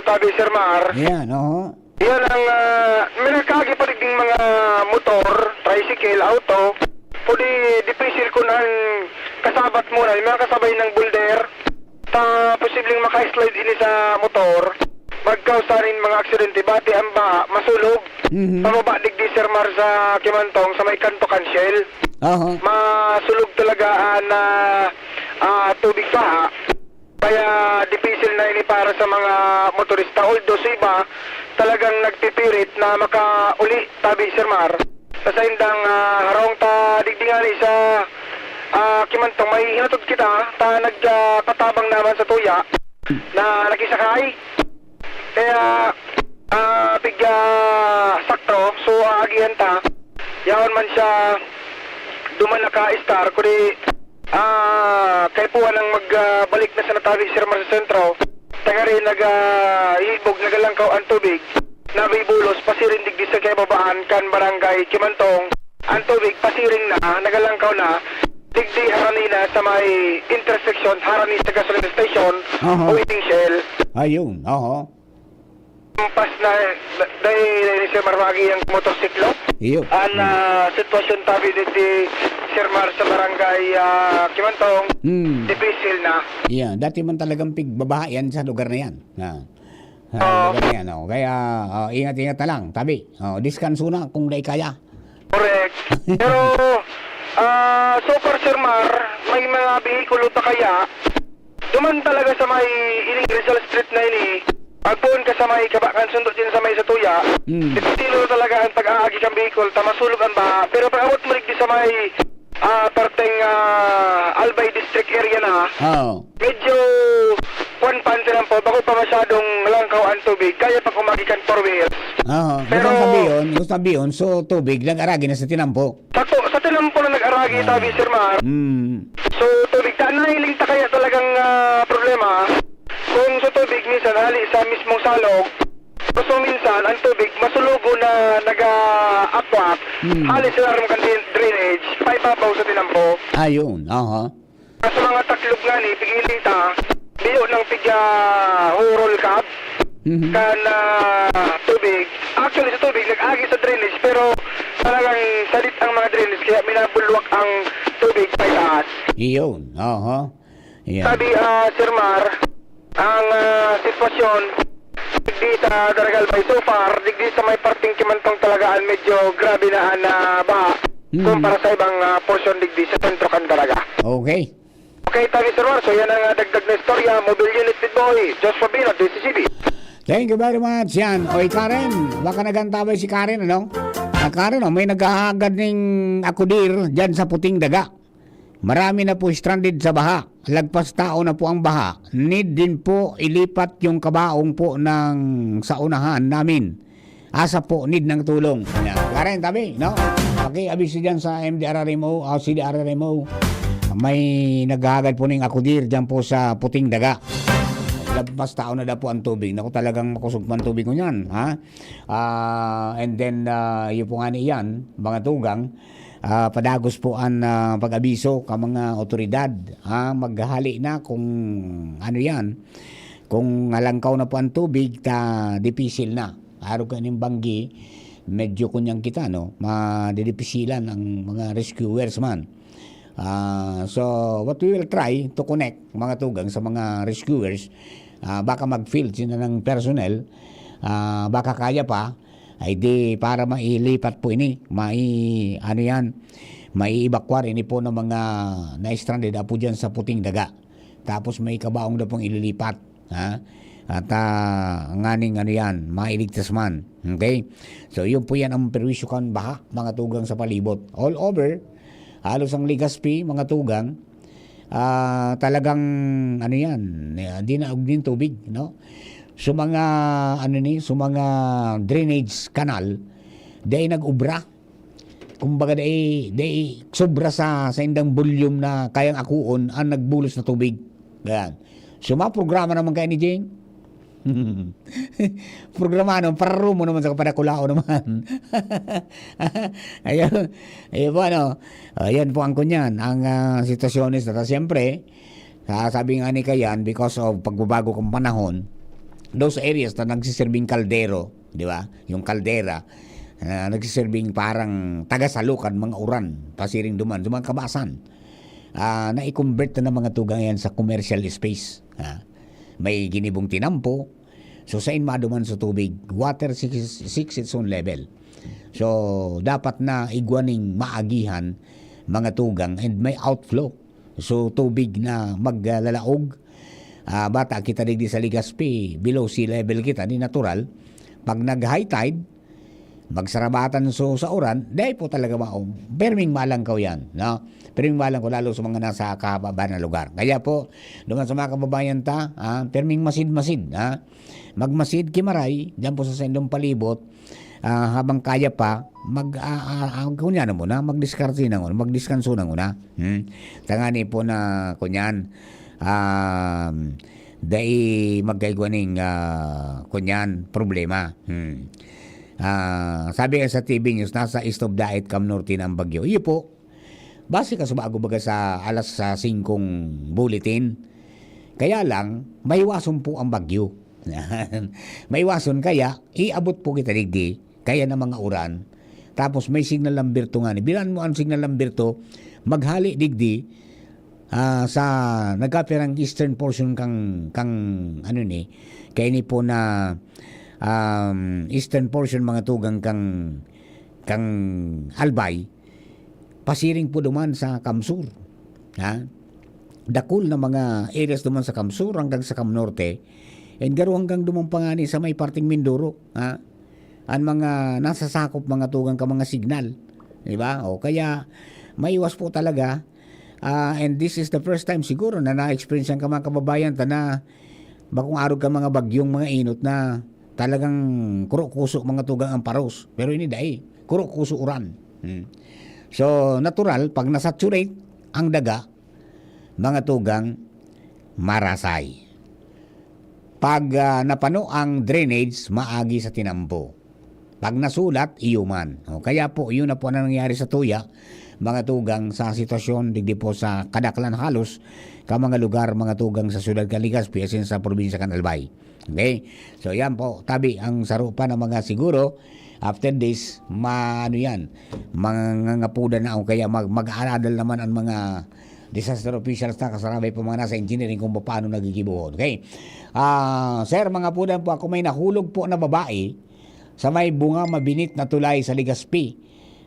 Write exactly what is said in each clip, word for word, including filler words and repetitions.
Sabi, Sir Mar, Yan, oo. Yan ang, ah, may nagkaagi pa digding mga motor, tricycle, auto. Pwede dipisil kun ang kasabat mo na, yung mga kasabay ng boulder. Ta posibleng maka-slide ini sa motor, magkausa nin mga aksidente, bati ang baha, masulog. Mhm. Pababa digdi, Sir Mar, sa Kimantong, sa may Kanto Kansyel. Aha. Masulog talaga ang, ah, ah, tubig baha. Kaya dipisil na ini para sa mga motorista. Although sa iba, talagang nagpipirit na makauli, tabi, Sir Mar. Sa saindang, ah, harong ta digdi ngani sa, ah, Kimantong, may hinatod kita, ta nagkatabang naman sa tuya na nakisakay. Kaya, ah, pigya sakto, so aagihan ta. Yaon man siya duman naka-star, kundi, ah, kaipuhan ang mag, ah, balik na sa natabi, Sir Mar, sa sentro. Tagari nag, ah, ibog, nagalangkaw ang tubig. Nabibulos, pasiring digdi sa kaibabaan kan barangay Kimantong. Ang tubig, pasiring na, nagalangkaw na. Digdi harani na sa may intersection, harani sa gasoline station, Aha. o eating shell. Ayun, aha. Pas na, dahil, dahil si Marmagi ang motorsiklo. Iyo. Ang, ah, sitwasyon tabi ni, ni Sir Mar sa barangay, ah, Kimantong, Hmm. dipisil na. Yeah, dati man talagang pigbabaha yan sa lugar na yan. Ah. Ah, Oo. lugar na yan, oh. Kaya, ah, ingat-ingat na lang, tabi. Oh, diskanso na kung dai kaya. Correct. Pero, ah, so far, Sir Mar, may mga behikulo pa kaya? Duman talaga sa may ining Rizal Street na ini, pagpoon ka sa may Kabakan Sundo din sa may Satuya, Mm. depende talaga ang pag-aagi kang behikul, ta masulog ang baha. Pero pag abot mo digdi sa may, ah, parteng, ah, Albay District area na, Oo. medyo kuwan pa ang tinampo, bako pa masyadong langkaw ang tubig, kaya pa kumagi kan four wheels. Oo. Pero Gusto sabihin, gusto sabihin, so tubig, nag-aragi na sa tinampo. Sa to, sa tinampo na nag-aragi, Ah. tabi, Sir Mar. Mm. So, tubig, ta-, nahiling ta kaya talagang, ah, problema. Kung sa tubig, minsan, hali sa mismong salog, gusto minsan, ang tubig, masulogo na nag-a-akwak, Mm. hali sa larom kan drain-, drainage, paibabaw sa tinampo. Ayun, aha. Sa mga taklog nga ni, pigiling ta, biyo ng pigya hurol kab, Mhm. kan, ah, tubig. Actually, sa tubig, nag-agi sa drainage, pero talagang salit ang mga drainage, kaya minabulwak ang tubig paitaas. Iyon, aha. Iyan. Sabi, ah, Sir Mar, ang, ah, sitwasyon, digdi sa Daragal Bay, so far, digdi sa may parting Kimantong talaga, ang medyo grabe na ang, ah, baha Hmm. kumpara sa ibang, ah, porsyon digdi sa sentro kan Daraga. Okay. Okay, thank you, Sir Mar. So, yan ang, ah, dagdag na istorya. Mobile Unit Lead Boy, Joshua Bino, D C C B. Thank you very much. Yan. Oy, Karen, baka nagantabay si Karen, ano? Ah, Karen, oh, may naghahagad ning akudir dyan sa Puting Daga. Marami na po stranded sa baha. Lagpas tao na po ang baha. Need din po ilipat yung kabaong po ng sa unahan namin. Asa po need ng tulong. Yan. Karen, tabi, no? Paki-abiso dyan sa M D R R M O, ah, C D R R M O. May naghahagad po ning akudir dyan po sa Puting Daga. Lagpas tao na daw po ang tubig. Naku, talagang makusog pa ang tubig ko niyan, ha? Ah, and then, ah, yun po nga ni yan, mga tugang, ah, padagos po an, ah, pag-abiso ka mga otoridad, ha? Maghali na kung ano yan, kung halangkaw na po ang tubig, ta dipisil na. Arog kaning banggi, medyo kunyang kita, no? Madidipisilan ang mga rescuers man. Ah, so, what we will try to connect, mga tugang, sa mga rescuers, ah, baka mag-field sila ng personnel, ah, baka kaya pa, ay di para mailipat po ini, mai-, ano yan, mai-evacuar ini po ng mga na-stranded apo dyan sa Puting Daga. Tapos may kabaong na pong ililipat, ha? At, ah, nganing ano yan, mailigtas man. Okay? So, yun po yan ang perwisyo kan baha, mga tugang sa palibot. All over, halos ang Legazpi, mga tugang, ah, talagang, ano yan, eh, dinaog din tubig, no? So, mga, ano ni, so, mga drainage canal, dahil nag-ubra, kumbaga, dai, dai sobra sa, sa indang volume na kayang akuon ang nagbulos na tubig. Ayan. So, mga programa naman kayo ni Jing. Programa naman, pararumo naman sa kapadakulaon naman. Ayun. Ayun po, ano. Ayan po ang kunyan. Ang, ah, sitwasyon is, siyempre, sa, sabi nga ni Kayan, because of pagbabago kang panahon, those areas na nagsiserving kaldero, di ba? Yung kaldera, ah, nagsiserving parang taga-salo kan mga uran, pasiring duman, sa mga kabasan. Ah, nai-convert na ng mga tugang yan sa commercial space. Ah, may ginibong tinampo, so sain maduman sa tubig, water seeks, seeks its own level. So, dapat na igwa ning maagihan, mga tugang, and may outflow. So, tubig na maglalaog, ah, bata kita digdi sa Legazpi, below sea level kita, di natural. Pag nag-high tide, magsarabatan so sa uran, dai po talaga mao. Perming malangkaw yan, no? Perming malangkaw, lalo sa mga nasa kahabaan na lugar. Kaya po, duman sa mga kababayan ta, ah, perming masid-masid, ha? Magmasid ki maray, diyan po sa saindong palibot, ah, habang kaya pa, mag, ah, ah, ah, kunyano muna, magdiskarte na muna, magdiskanso na muna. Hmm? Tangani po na, kunyan, um, dai magkaigwa ning, ah, kunyan, problema. Hmm. Ah, sabi nga sa T V News, nasa east of Daet, Cam Norte na ang bagyo. Iyo po, base ka sa bago baga sa alas sa singkong bulletin. Kaya lang, maiwason po ang bagyo. Maiwason kaya, iabot po kita digdi, kaya na mga uran. Tapos may signal Lamberto nga ni. Bilan mo ang signal Lamberto, maghali digdi, ah, sa nagkapirang eastern portion kang, kang, ano ni, kaya ni po na, um, eastern portion mga tugang kang, kang Albay, pasiring po duman sa Kamsur. Ha? Dakul na mga areas duman sa Kamsur hanggang sa Kamnorte, and garo hanggang duman pa nga ni sa may parting Mindoro, ha? Ang mga nasasakop, mga tugang ka mga signal, di ba? O kaya, maiwas po talaga. Ah, and this is the first time siguro na na-experience ang ka mga kababayan ta na bakong arog ka mga bagyong mga inot na talagang kuro-kuso mga tugang ang paros. Pero ini dai, kuro-kuso uran. Hmm. So, natural, pag nasaturate ang daga, mga tugang, marasay. Pag, ah, napano ang drainage, maagi sa tinampo. Pag nasulat, iyo man. O, kaya po, yun na po ang nangyari sa tuya, mga tugang, sa sitwasyon digdi po sa kadaklan halos ka mga lugar, mga tugang, sa siyudad kan Legazpi, asin sa probinsya kan Albay. Okay? So, yan po, tabi ang saro pa ng mga siguro, after this, ma-, ano yan, mangangapudan na o kaya mag-, mag-aaradal naman ang mga disaster officials na kasarabay po mga nasa engineering kung paano nagigibuhon. Okay? Ah, sir, mga pudan po ako, may nahulog po na babae sa may Bunga Mabinit na tulay sa Legazpi.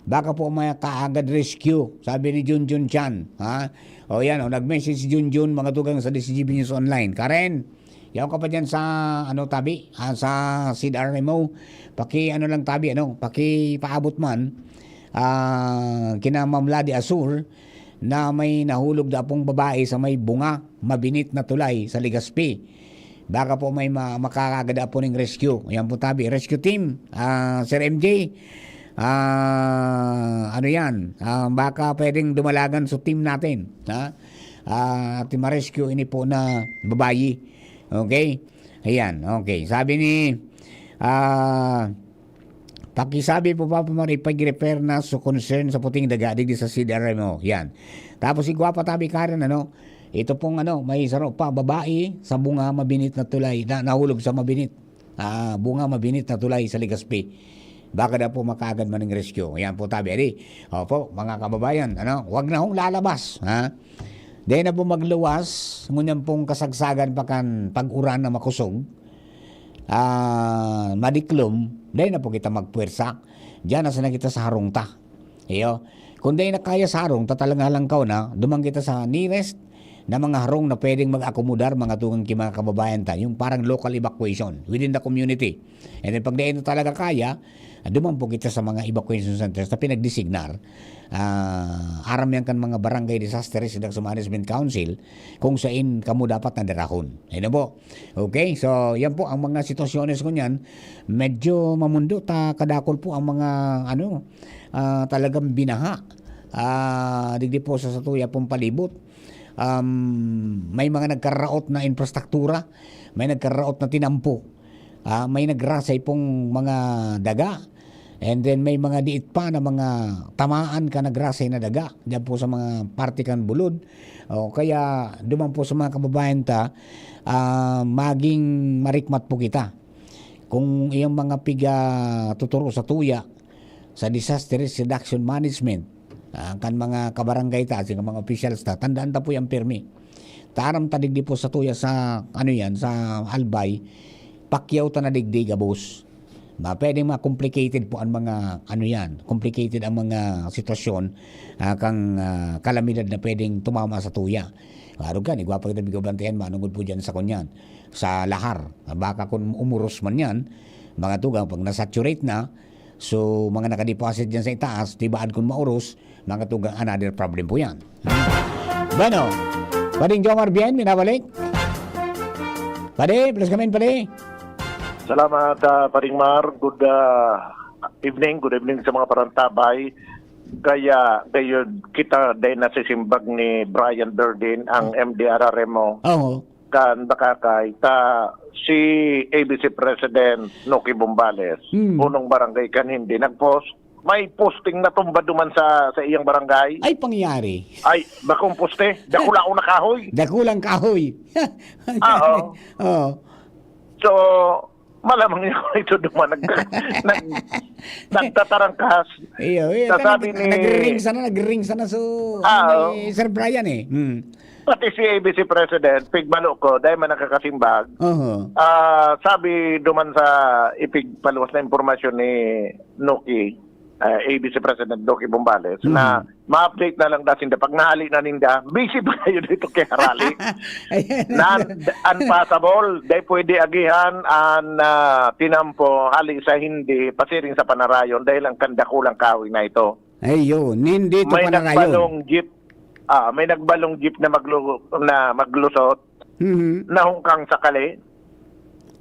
Baka po may kaagad rescue, sabi ni Junjun Chan. Ha? O yan, o, nag-message si Junjun, mga tugang sa D C G B News Online. Karen, yaw ka pa dyan sa, ano, tabi, ah, sa C D R M O. Paki, ano lang, tabi, ano, pakipaabot man, ah, kina Ma'am Lady Azul na may nahulog na pong babae sa may Bunga Mabinit na tulay sa Legazpi. Baka po may ma-, makakagada po ning rescue. Ayan po tabi, rescue team, ah, Sir M J. Ah, ano yan? Ah, baka pwedeng dumalagan sa team natin. Ha? Ah, at ma-rescue ini po na babayi. Okay? Ayan, okay. Sabi ni, ah, pakisabi po, Papa Mar, ipag-refer na sa concern sa puting daga digdi sa C D R M O. Yan. Tapos si Guapa Tabi Karen, ano, ito pong, ano, may saro pa, babae sa Bunga Mabinit na tulay, na nahulog sa Mabinit. Ah, Bunga Mabinit na tulay sa Legazpi. Baka daw po makaagad man ng rescue. Yan po, tabi. Adi, opo, mga kababayan, ano, wag na hong lalabas, ha? Dahil na po magluwas, ngunyan pong kasagsagan pa kan pag-uran na makusog, ah, madiklom, dahil na po kita magpuwersa. Diyan na sana kita sa harong ta. Iyo. Kung dai na kaya sa harong, tatalang-halangkaw na, duman kita sa nearest na mga harong na pwedeng mag-akomodar, mga tugang ki mga kababayan ta, yung parang local evacuation within the community. And then, pag dai na talaga kaya, duman po kita sa mga evacuation centers na pinagdesignar. Ah, aram yan kan mga barangay disaster risk reduction management council kung sain kamo dapat nadarahon. Ayun na po. Okay, so yan po ang mga sitwasyones ko niyan. Medyo mamundo ta kadakol po ang mga, ano, ah, talagang binaha. Ah, digdi po sa satuya pong palibot. Um, may mga nagkaraot na infrastruktura, may nagkaraot na tinampo. Ah, may nagrasay pong mga daga. And then may mga diit pa na mga tamaan kan nagrasay na daga diyan po sa mga parte kan bulod. O kaya duman po sa mga kababayan ta, ah, maging marikmat po kita. Kung iyang mga piga tuturo sa tuya, sa disaster risk reduction management, ah, kan mga kabarangay ta, asin kan mga officials ta, tandaan ta po yan pirmi. Taram ta digdi po sa tuya sa, ano yan, sa Albay, pakyaw ta na digdi gabos. Ma-, pwedeng ma-complicated po ang mga, ano yan, complicated ang mga sitwasyon, ah, kang, ah, kalamidad na pwedeng tumama sa tuya. Arog kan, igwa pa kita bigabantayan, manungod po dyan sa kunyan, sa lahar. Baka kung umuros man yan, mga tugang, pag nasaturate na, so, mga nakadeposit dyan sa itaas, tibaad kung mauros, mga tugang, another problem po yan. Bueno, Pading Jomar, bien, binabalik. Padi, plus kami, padi. Salamat, ah, Paring Mar. Good, ah, evening. Good evening sa mga parantabay. Kaya, gayon, kita dahil nasisimbag ni Brian Berdin, ang M D R R M O. Oo. Kan Bakakay, ta si A B C President Noki Bombales, Hmm. punong barangay kan Hindi, nag-post. May posting na tumba duman sa, sa iyang barangay. Ay, pangyari. Ay, bakong poste. Dakula o nakahoy. Dakulang kahoy. Ah, oo. Oo. So, malamang yung ito duman. Nag, nag, nagtatarangkas. Iyo, iyo. Sasabi Nag- ni- Nagre-ring sana, nagre-ring sana. So, Ah, ano ni Sir Brian eh. Hmm. Pati si A B C President, pigbalo ko, dahil man nakakasimbag. Oho. Ah, sabi duman sa ipigpaluwas na impormasyon ni Noki, ah, A B C President Noki Bombales, Mhm. na ma-update na lang dasin da pag nahali na ninda. Busy pa kayo dito kay harali. Ayan. Non-passable, dahil pwede agihan ang, ah, tinampo hali sa Hindi pasiring sa Panarayon dahil ang kandakulang kahoy na ito. Ayun, hindi to May Panarayon. nagbalong jeep, ah, may nagbalong jeep na maglu-, na maglusot, Mhm. nahungkang sa kali.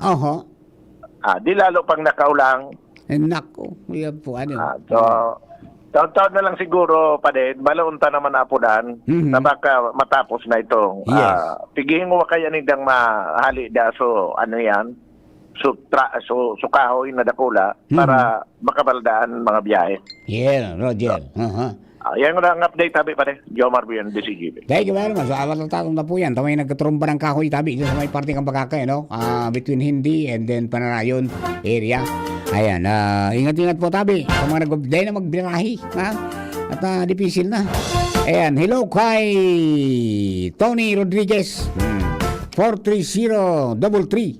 Oho. Ah, di lalo pang nakaulang. Eh, nako, yan po, ano. Ah, so, taon-taon na lang siguro, pade, baloon ta naman apudan Mhm. na baka matapos na itong, Yes. ah, pigihingo kaya nindang mahali da, so, ano yan, so, tra, so, so kahoy na dakula Mhm. para makabaldaan mga biyahe. Yeah, Roger. Aha. Ah, yan na ang update, tabi pare. Jomar Bien, D C G B. Thank you very much. So, awat na takong na po yan. Tamay nagkatrumba ng kahoy, tabi. Diyan sa may parte ng Bakakay, no? Ah, between Hindi and then Panarayon area. Ayan. Ah, ingat-ingat po, tabi. Sa mga nag-, dahil na magbirahe, ha? At ah, dipisil na. Ayan. Hello kay Tony Rodriguez. Hmm. Four three zero double three.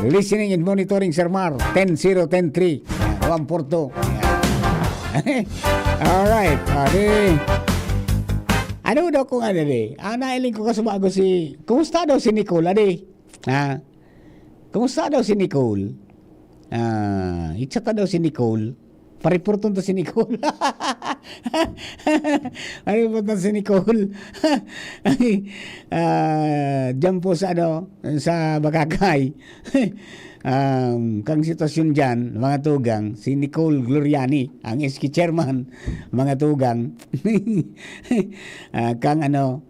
Listening and monitoring, Sir Mar. Ten zero ten three. One four two. Alright. Adi. Ano daw kung ano di? Ah, nailing ko kasubago si, kumusta daw si Nicole? Adi? Ha? Kumusta daw si Nicole? Ah, i-chat ta daw si Nicole. Pariporton ta si Nicole. Pariporton si Nicole. Ah, diyan po sa ano, sa Bakakay. Um, kang sitwasyon diyan, mga tugang, si Nicole Gloriani, ang S K chairman, mga tugang. Ah, kang ano,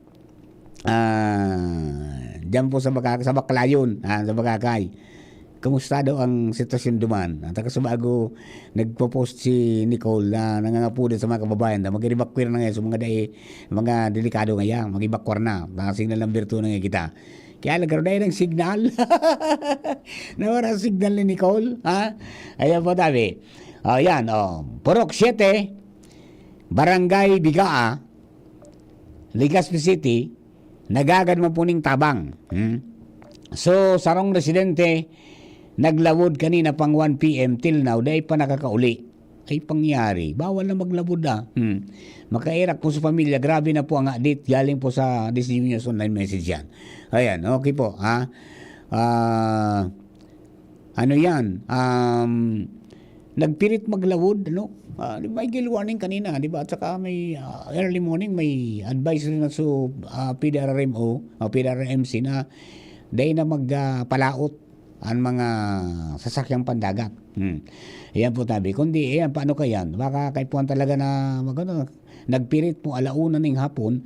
ah, diyan po sa Baka-, sa Baclayon, ah, sa Bakakay. Kumusta daw ang sitwasyon duman? At saka sa bago, nagpo-post si Nicole na nangangapudan sa mga kababayan na mag-evacuate na ngayon sa mga dai, mga delikado ngayon, mag-evacuate na. Mga signal number two na ngayon kita. Kaya lang, karon dai ng signal. Nawara ang signal ni Nicole, ha? Ayan po, tabi. O, yan, o. Purok siete, Barangay Bigaa, Legazpi City, nagagad man po ning tabang. Hmm? So, sarong residente, naglawod kanina pang one P M till now, dai pa nakakauli. Ay, pangyari. Bawal na maglawod, ah. Hmm. Makairak po sa pamilya, grabe na po ang hadit. Galing po sa Disney News Online Message yan. Ayan, okay po, ha? Ah, ano yan? Um, nagpirit maglawod, ano? Ah, di ba, may gale warning kanina, di ba? At saka may, ah, early morning, may advisory na so, ah, P D R R M O, o P D R R M C na dai na mag, ah, palaot ang mga sasakyang pandagat. Hmm. Ayan po, tabi. Kundi, ayan, paano ka yan? Baka kaipuhan talaga na, mag, ano, nagpirit po, alauna ning hapon,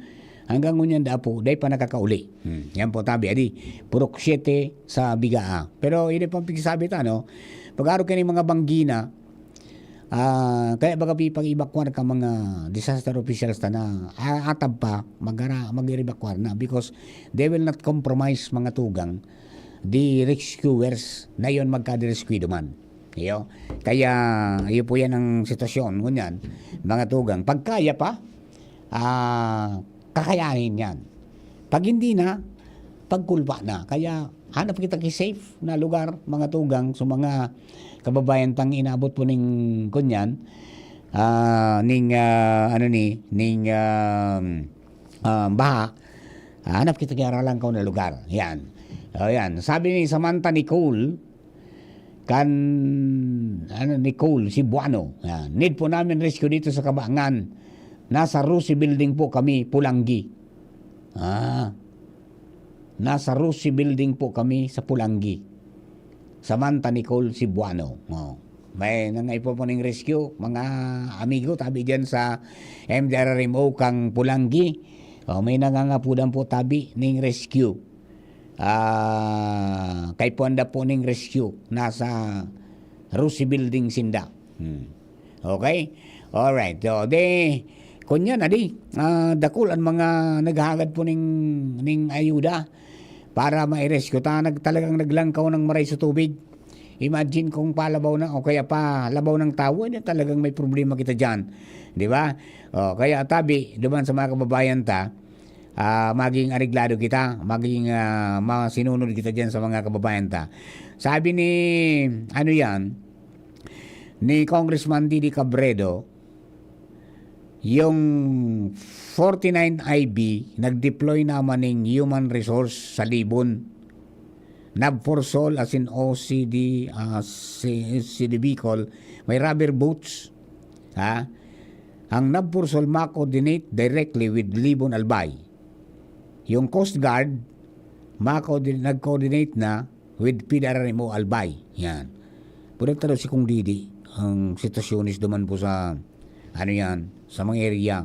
hanggang ngunyan da po, dai pa nakakauli. Hmm. Yan po, tabi. Adi, Purok siete sa Bigaa. Pero, ini pang pigsabi ta, no? Pag-aro kayo ng mga banggina, Ah, kaya baga pipag-evacuar ka mga disaster officials ta na, a-, atab pa, magara-, mag-evacuar na because they will not compromise, mga tugang, the rescuers na yon magka-rescue man. Iyo. Kaya, iyo po yan ang sitwasyon, ngunyan, mga tugang. Pag kaya pa, ah, kakayanin yan. Pag hindi na, pagkulba na. Kaya, hanap kita ki safe na lugar, mga tugang, sa mga kababayan tang inabot po ning, kunyan, ah, ning, ah, ano ni, ning, um, um, baha. Hanap kita ki aralangkaw na lugar. Yan. O, yan. Sabi ni Samantha Nicole, kan, ano, Nicole Cebuano. Yan. "Need po namin rescue dito sa Kabangan. Nasa Rosie Building po kami, Pulanggi." Ah. "Nasa Rosie Building po kami sa Pulanggi." Samantha Nicole Cebuano. Oh. May nangaipo po ning rescue, mga amigo, tabi dyan sa M D R R M O kang Pulanggi. Oh, may nangangapudan po tabi ning rescue. Ah, kay puanda po ning rescue, nasa Rosie Building sinda. Hmm. Okay? Alright. So, de, kunyan, adi, ah, dakul ang mga naghahagad po ning, ning ayuda para ma-rescue ta. Nag-, talagang naglangkaw ng maray sa tubig. Imagine kung palabaw na o kaya pa labaw ng tawo, eh, talagang may problema kita dyan. Di ba? O, kaya tabi, duman sa mga kababayan ta, ah, maging areglado kita, maging, ah, masinunod kita dyan sa mga kababayan ta. Sabi ni, ano yan, ni Congressman Didi Cabredo, yung forty-nine I B, nag-deploy naman ning human resource sa Libon. Nabforsol, asin O C D, ah, si, C D Bicol, may rubber boots, ha? Ang Nabforsol ma-coordinate directly with Libon Albay. Yung Coast Guard, ma-coordin-, nag-coordinate na with P D R R M O Albay. Yan. Protektado si Kong Didi. Ang sitwasyon is duman po sa, ano yan, sa mga area.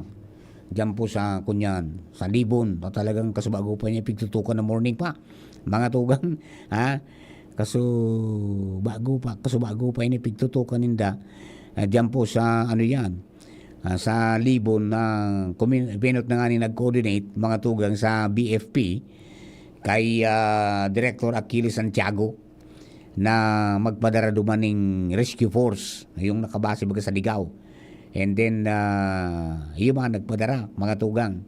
Diyan po sa, kunyan, sa Libon. Na talagang kasubago pa niya pigtutukan na morning pa. Mga tugang, ha? Kaso bago pa, kaso bago pa ini pigtutukan ninda. Ah, diyan po sa, ano yan, ah, sa Libon na kumin-, binot na nga ni nag-coordinate, mga tugang sa B F P, kay, ah, Director Achilles Santiago na magpadara duman ning rescue force, yung nakabase baga sa Ligao. And then, ah, yung mga nagpadara, mga tugang.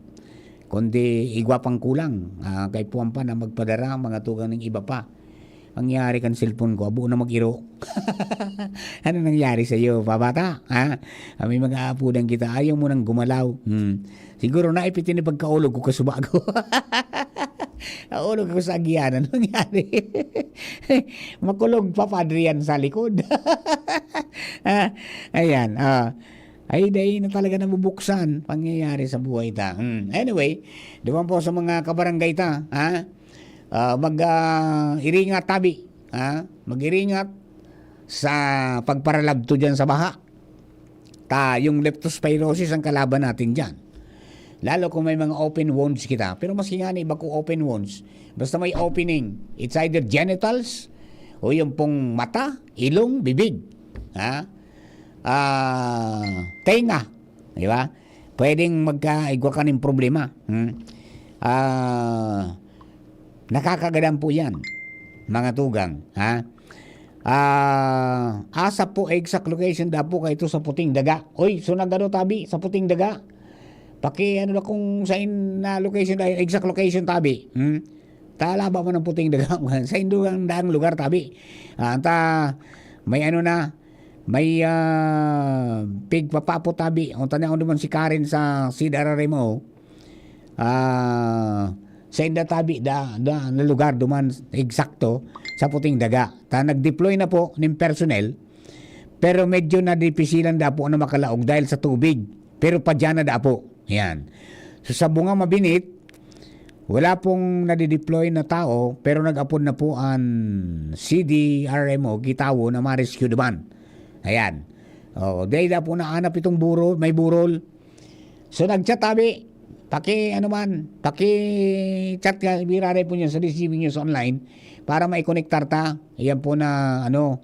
Kundi igwa pang kulang, ah, kay puwan pa na magpadara, mga tugang ning iba pa. Nangyari kan cellphone ko, abo na mag-iro. Ano nangyari sa'yo, pabata? Ha? Ah, may mga aapudan kita, ayaw mo nang gumalaw. Hmm. Siguro naipit yun yung pagkaulog ko, kasubago. Naulog ako sa agianan. Nangyari. Makulog pa, Padre, yan sa likod. Ah, ayan. Ah. Ay, dai na talaga nabubuksan. Pangyayari sa buhay ta. Hmm. Anyway, duman po sa mga kabarangay ta, ha? Ah, mag, ah, iringat tabi, ha? Mag-iringat sa pagparalabto dyan sa baha. Ta, yung leptospirosis ang kalaban natin dyan. Lalo kung may mga open wounds kita. Pero maski nga ni iba ko open wounds, basta may opening, it's either genitals o yung pong mata, ilong, bibig. Ha? Ah, tenga. Di ba? Pwedeng magkaigwa ka ng problema. Hmm? Ah, nakakagadan po yan, mga tugang. Ha? Ah, asa po exact location da po kaito sa Puting Daga? Oy, so nagano tabi sa Puting Daga? Paki ano na kung sain na location, na exact location tabi. Hmm? Talaba mo ng Puting Daga. Sa indugang daang lugar tabi. Ah, anta, may ano na, may, ah, pigpapapo tabi. Ang tanaw naman si Karen sa C D R R M O. Ah, sa inda tabi da, da, na lugar duman eksakto sa Puting Daga. Ta nag-deploy na po ning personnel, pero medyo nadipisilan da po na makalaog dahil sa tubig. Pero padya na da po. Yan. So, sa Bunga Mabinit, wala pong nadideploy na tao, pero nag-apod na po an C D R M O, kitawo na ma-rescue duman. Ayan. Oh, dahil da po naanap itong burol, may burol. So, nag-chat tabi. Paki, ano man, paki-chat ka, biraray po niya sa D C B News Online para maikonektar ta. Ayan po na, ano,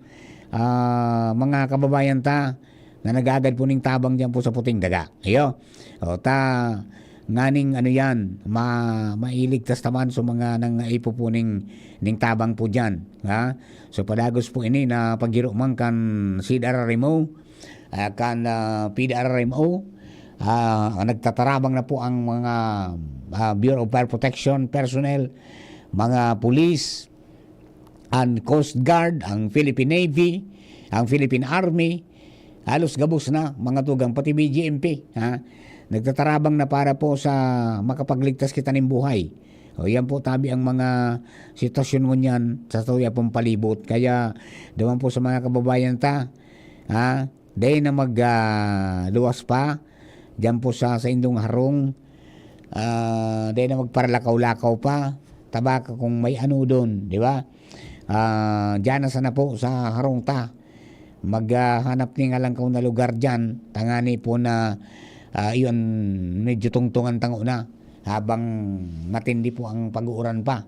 ah, mga kababayan ta. na nagagad po ning tabang diyan po sa Puting Daga. Iyo. O, ta, nganing ano yan, ma-, mailigtas naman sa mga nangaipo po ning, ning tabang po diyan. Ha? So, padagos po ini na paghiro man kan C D R R M O, ah, kan, ah, P D R R M O, ah, nagtatarabang na po ang mga, ah, Bureau of Fire Protection personnel, mga pulis, ang Coast Guard, ang Philippine Navy, ang Philippine Army, halos gabos na, mga tugang, pati B J M P, ha? Nagtatarabang na para po sa makapagligtas kita nin buhay. O, yan po, tabi ang mga sitwasyon ngunyan sa tuya pong palibot. Kaya, duman po sa mga kababayan ta, ha? Dai na mag, ah, luwas pa, diyan po sa, sa indong harong, ah, dai na magparalakaw-lakaw pa, tabaka kung may ano doon, di ba? Ah, diyan na sana po sa harong ta. Maghanap ni nga lang na lugar diyan, tangani po na, ah, iyon, medyo tungtungan tango na habang matindi po ang pag-uuran pa.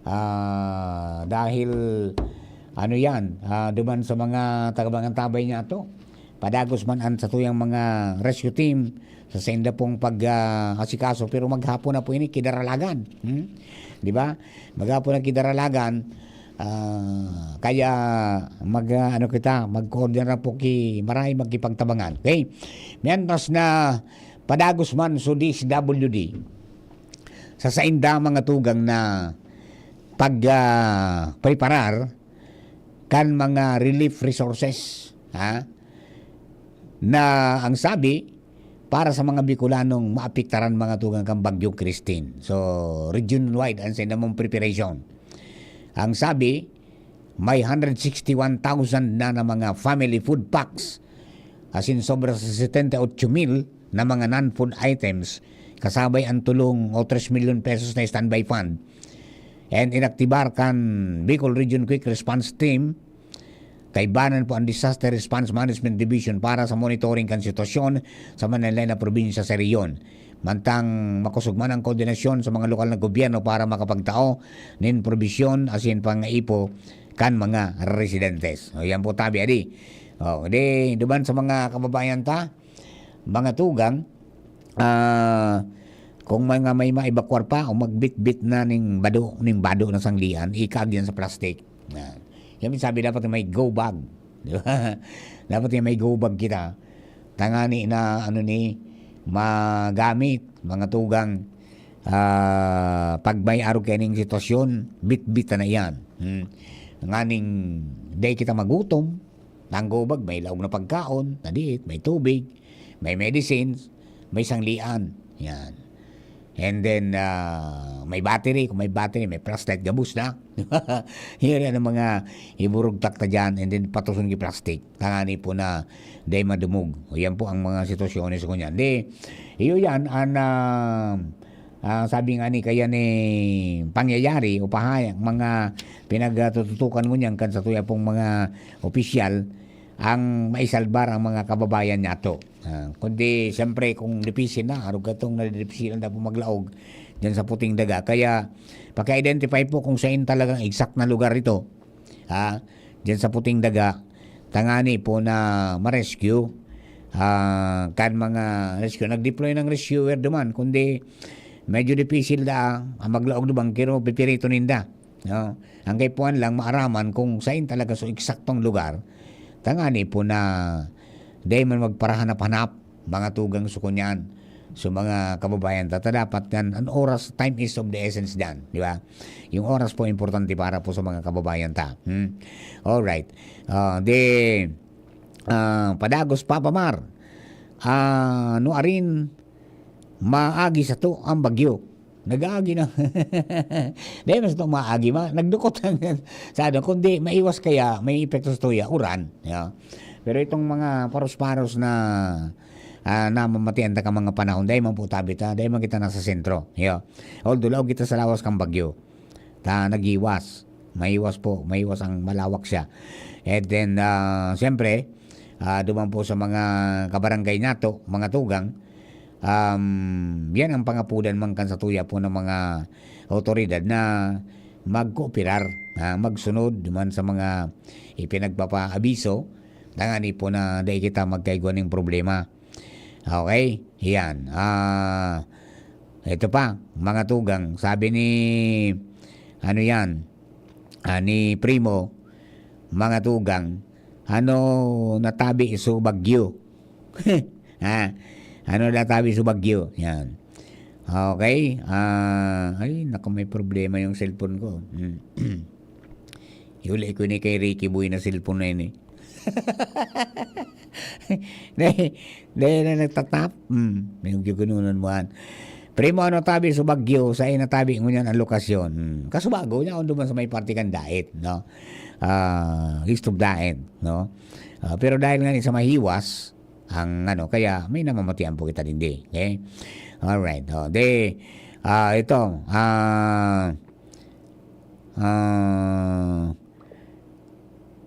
Ah, dahil, ano yan, ah, duman sa mga taga-Mangantabay niya to, padagos man ang satuyang mga rescue team sa sainda pong pag, ah, asikaso, pero maghapon na po ini kidaralagan. Hmm? Di ba? Maghapon na kidaralagan, ah, kaya mag, ah, ano kita, mag-coordinate na po ki maray magkipagtabangan. Okay? Mientras na padagos man so D S W D, sa sainda mga tugang na pag, ah, preparar kan mga relief resources, ha? Na ang sabi, para sa mga Bicolanong maapektaran mga tugang kan Bagyong Christine. So, region-wide ang saindamong preparation. Ang sabi, may hundred sixty-one thousand na, na mga family food packs, asin sobra sa setenta y ocho mil na mga non-food items, kasabay ang tulong o tres milyon pesos na standby fund. And inaktibar kan Bicol Region Quick Response Team, kaibanan po ang Disaster Response Management Division para sa monitoring kan sitwasyon sa manlaen-laen na probinsya sa rehiyon. Mantang makosog man ang koordinasyon sa mga lokal na gobyerno para makapagtao nin probisyon asin pangaipo kan mga residentes. O, yan po tabi, adi. O, di, duman sa mga kababayan ta, mga tugang, ah, kung mga may maebakwar pa o magbitbit na ning bado, ning bado na sanglian, ikag yan sa plastic. Yan. Yan sabi, dapat may go bag. Di ba? Dapat yung may go bag kita. Tangani na, ano ni, magamit, mga tugang, ah, pag may arog kaining sitwasyon, bitbit na yan. Hmm. Nganing, day kita magutom, ang go bag, may laog na pagkaon, nadiit, may tubig, may medicines, may sanglian. Yan. And then, ah, may battery. Kung may battery, may flashlight, gabos na. Yan ang mga iburugtak ta dyan, and then patuson ki plastic. Tangani po na day madumog. O, yan po ang mga sitwasyones ko niyan. Di, iyo yan, ang, ah, ah, sabi nga ni kaya ni pangyayari o pahayag, mga pinagtututukan ko niyan kan sa tuya pong mga opisyal, ang maisalbar ang mga kababayan niyato. Ah, kundi, siyempre, kung dipisil na, arog katong nadidipisilan na po maglaog dyan sa Puting Daga. Kaya, paki-identify po kung saan talagang exact na lugar ito. Ha? Dyan sa Puting Daga, tangani po na ma-rescue. Ah, kan mga rescue, nag-deploy ng rescuer duman, kundi medyo dipisil da ang maglaog duman, pero pipirito ninda. No? Ang kaipuhan lang, maaraman kung saan talaga sa eksaktong lugar. Tangani po na dahil man magparahanap-hanap, mga tugang sukunyan, sa mga kababayan ta, ta dapat kan, ang oras, time is of the essence dyan, di ba? Yung oras po importante para po sa mga kababayan ta. Hmm? Alright. Ah, di, ah, padagos, Papa Mar. Ah, nuarin, maagi sato ang bagyo. Nag-aagi na. Dahil mas itong maagi, ma-, nagdukot ang sa ano, kundi maiwas kaya, may epekto sa tuya, uran. Yeah. Pero itong mga paros-paros na, ah, namamatian ta ka mga panahon, dahil man po tabi ta, dahil man kita nasa sentro. Yeah. Although, laog kita sa lawas kang bagyo. Ta, nag-iwas. Maiwas po, maiwas ang malawak siya. And then, ah, siyempre, ah, duman po sa mga kabarangay nato, mga tugang, um, yan ang pangapudan man kan sa tuya po ng mga otoridad na magkooperar, ah, magsunod duman sa mga ipinagpapaabiso Tanganing po na dai kita magkaigwa ning problema. Okay? Yan. Ah, ito pa, mga tugang, sabi ni, ano yan, ah, ni Primo, mga tugang, ano natabi so bagyo? Ha? Ano natabi so bagyo? Yan. Okay? Ah, ay, naku, may problema yung cellphone ko. Hmm. Huli ko ni kay Ricky Boy na cellphone na yun eh. Dahil, dahil na nagtatap. Hmm. May yung ginunan mo, han. Primo, ano tabi sa bagyo? Sa ina tabi ngunyan ang lokasyon. Hmm. Kaso bago niya, kung duman sa may parte kan Daet, no? Ah, east of Daet, no? Ah, pero dahil nga sa mahiwas, ang ano, kaya may namamatian po kita digdi. Okay? Alright. Oh, de, ah, ito, ah, ah,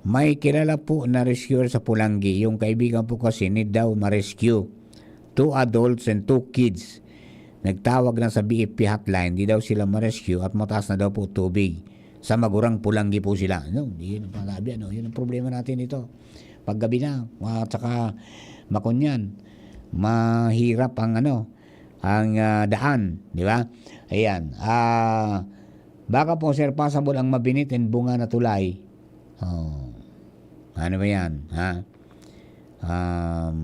may kilala po na rescuer sa Pulanggi. Yung kaibigan po kasi need daw ma-rescue. Two adults and two kids. Nagtawag na sa B F P hotline, di daw sila ma-rescue at mataas na daw po tubig. Sa Magurang Pulanggi po sila. No, yun ang panabi, ano, yun ang problema natin dito. Paggabi na, at saka makunyan, mahirap ang ano, ang, ah, daan, di ba? Ayan. Ah, baka po, sir, possible ang mabinit and bunga na tulay. Oh. Ano ba yan, ha? Um,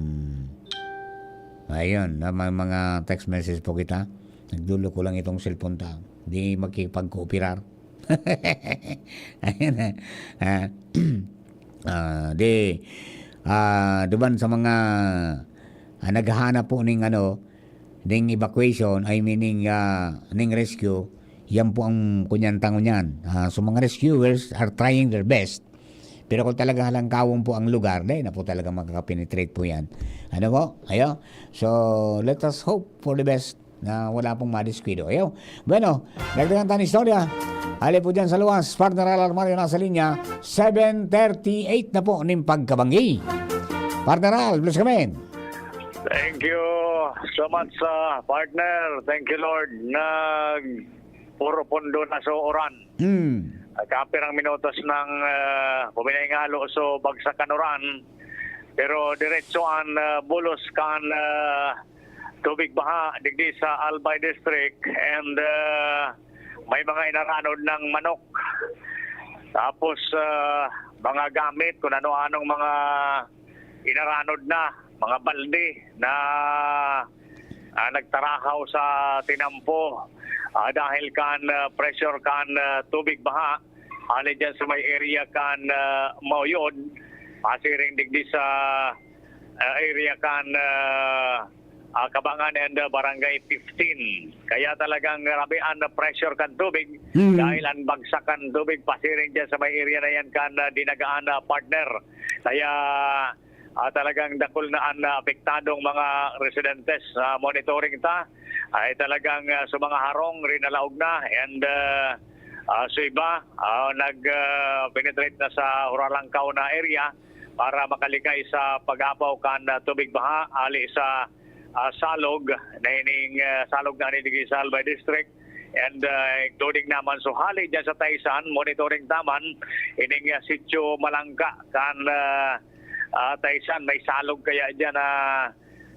ayun, na may mga text message po kita. Nagdulo ko lang itong cellphone ta. Di makipagkooperar. Ayan na. Ah, ah, di, ah, duman sa mga, ah, naghahanap po ning ano, ning evacuation, I mean, ning, ah, ning rescue, yan po ang kunyantang ngunyan. Ah, so, mga rescuers are trying their best. Pero kung talagang halangkawon po ang lugar, dahil na po talaga makakapenetrate po yan. Ano po? Ayo? So, let us hope for the best na wala pong madiskuido. Ayo? Bueno, dagdagan tayo ng istorya. Ali po dyan sa luwas, Partner Al Armario nasa linya, seven thirty-eight na po ning pagkabanggi. Partner Al, please come in. Thank you so much, uh, partner. Thank you, Lord. Nag puro pundo na so uran. Hmm. Kapirang minutos nang uh, puminay ngalo so bagsak kan uran. Pero diretso an uh, bulos kan uh, tubig baha digdi sa Albay District and uh, may mga inaranod ng manok. Tapos uh, mga gamit, kung ano-anong mga inaranod na, mga balde na ah, nagtarahaw sa tinampo ah, dahil kan ah, pressure kan ah, tubig baha hali dyan sa may area kan ah, Mauyod, pasiring digdi sa ah, area kan ah, ah, Kabangan and ah, Barangay fifteen. Kaya talagang grabe ang pressure kan tubig Mhm. dahil ang bagsak kan tubig pasiring dyan sa may area na yan kan ah, Dinagaan ah, partner. Kaya ah, talagang dakul na an apektadong mga residentes. Ah, monitoring ta ay talagang ah, sa mga harong rinalaog na and ah, ah, sa iba ah, nag ah, penetrate na sa Huralangkaw na area para makalikay sa pag-apaw kan ah, tubig baha ali sa ah, Salog na ining ah, Salog na ini digdi sa Albay District and ah, including naman so hali dyan sa Taisan, monitoring ta man ining ah, sitio Malangka kan ah, ah, Taisan, may salog kaya dyan na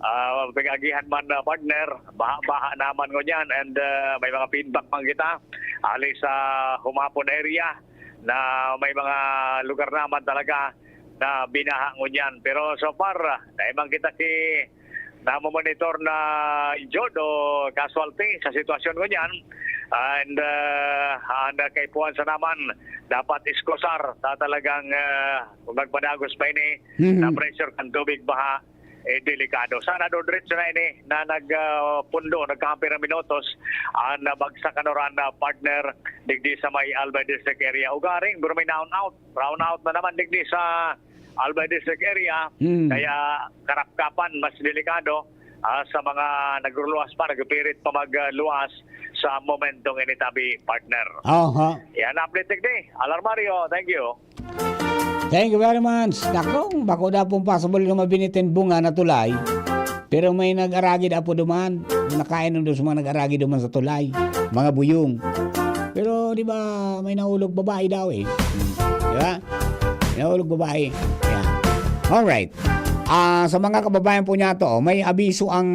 ah, pinag-agihan man na partner, baha-baha naman ngunyan and ah, may mga feedback man kita ali sa Humapon area na may mga lugar naman talaga na binaha ngunyan. Pero so far, ah, naimang kita ki namomonitor na injured o casualty sa sitwasyon ngunyan. And uh, ang kaipuhan sa naman, dapat iskusar sa talagang uh, magpadagos pa ini Mhm. na pressure kan tubig baha eh, delikado. Sana do diretso na ini na nagpundo, uh, nagkakampira minutos ang nabagsak kan uran na partner digdi sa may Albay District area. Ugaring, pero may down out. Brown out na naman digdi sa Albay District area. Hmm. Kaya karapkapan, mas delikado ah, sa mga nagluluwas pa, nagpipirit pa magluwas sa momentong ini tabi, partner. Aha. Yan, update digdi. Alarmario, thank you. Thank you very much. Dakong, bako da pong possible nga mabinitin bunga na tulay. Pero may nag-aragid apo duman. Nakain nung sa mga nag-aragid duman sa tulay. Mga buyong. Pero di ba may naulog babae daw eh. Di ba? May naulog babae. Yan. Alright. Ah, sa mga kababayan po niya to, may abiso ang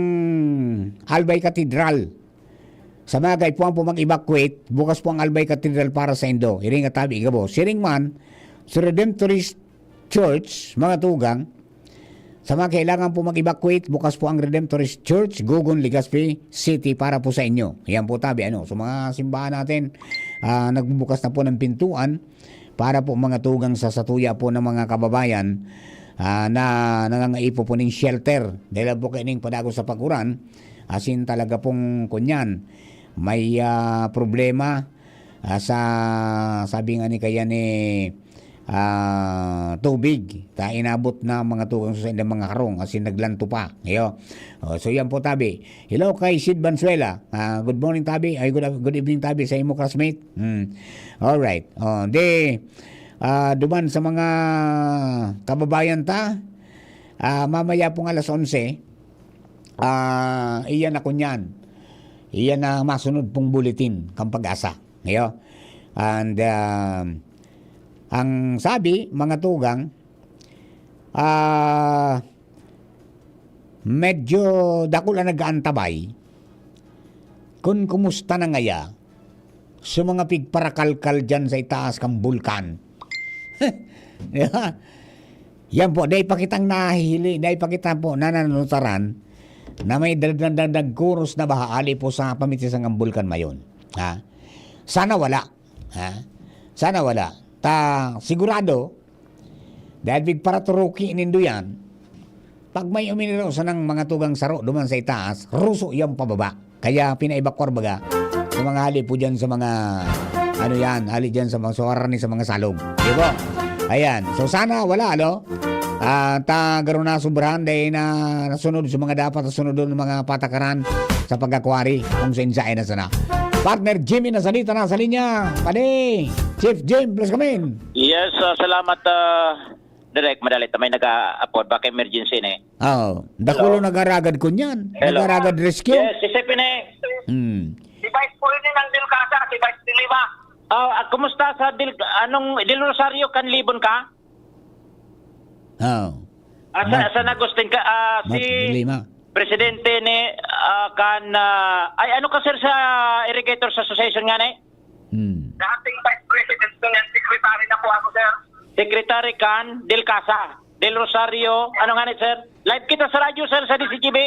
Albay Cathedral. Sa mga kaipuhan po mag-evacuate, bukas po ang Albay Cathedral para sa indo. Iring at tabi, igabo. Siring man, sa Redemptorist Church, mga tugang, sa mga kailangan po mag-evacuate, bukas po ang Redemptorist Church, Gogon, Legazpi City para po sa inyo. Yan po tabi, ano. So mga simbahan natin, ah, nagbubukas na po ng pintuan para po mga tugang sa satuya po ng mga kababayan, ah, na nangangaipo po ning shelter. Dahil po kaining padago sa pag-uran, asin talaga pong kunyan, may, ah, problema, ah, sa, sabi nga ni kaya ni, ah, tubig, ta inabot na mga tugang sa ilang mga karong, asin naglanto pa. Iyo. Oh, so yan po tabi. Hello kay Sid Bansuela. Ah, good morning tabi. Ay, good, good evening tabi sa imo classmate. Hmm. Alright. Oh, di, ah, duman sa mga kababayan ta, ah, mamaya pong alas onse, ah, iyan na kunyan. Iyan na masunod pong bulletin kang Pag-asa. Iyo. And, ah, ang sabi, mga tugang, ah, medyo dakul ang nag-aantabay kun kumusta na ngaya sa mga pigparakalkal diyan sa itaas kang bulkan. Di ba? Yan po, dai pa kitang nahihili, dai pa kita po nananutaran na may dag-, dag-, dag-, dagkuros na baha ali po sa pamitis ng bulkan mayon. Ha? Sana wala. Ha? Sana wala. Ta, sigurado, dahil pigparaturuki nindo yan, pag may uminiro sanang mga tugang saro duman sa itaas, ruso yan pababa. Kaya pinaebakwar baga sa mga hali po dyan sa mga, ano yan, hali dyan sa mga suwaran ni sa mga salog. Di ba? Ayan. So sana wala, ano? Ah, ta garo na sobrahan dahil na nasunod sa mga dapat na sunodon ng mga patakaran sa pag-akwari kung sa insain na sana. Partner Jimmy Nasalita na sa linya. Padi, Chief Jim, please come in. Yes, ah, salamat, ah, Direk. Madali ta may nag-aapod. Baka emergency ni. Oo. Dakulo Hello? Nagaragad kunyan. Hello? Nagaragad rescue. Yes, si Sipine. Hmm. Si Vice po yun ng Del Casa, si Vice de Lima. Ah, ah, kumusta sa Del, anong, Del Rosario kan Libon ka? Oo. Ah, sa, Mark. San Agustin ka, ah, Mark si Lima. Presidente ni, ah, kan, ah, ay, ano ka, sir, sa Irrigators Association nga ni? Hmm. Dating Vice President ko yan, Secretary na po ako, sir. Secretary kan Del Casa, Del Rosario, ano nga ni, sir? Live kita sa radyo, sir, sa D Z G B.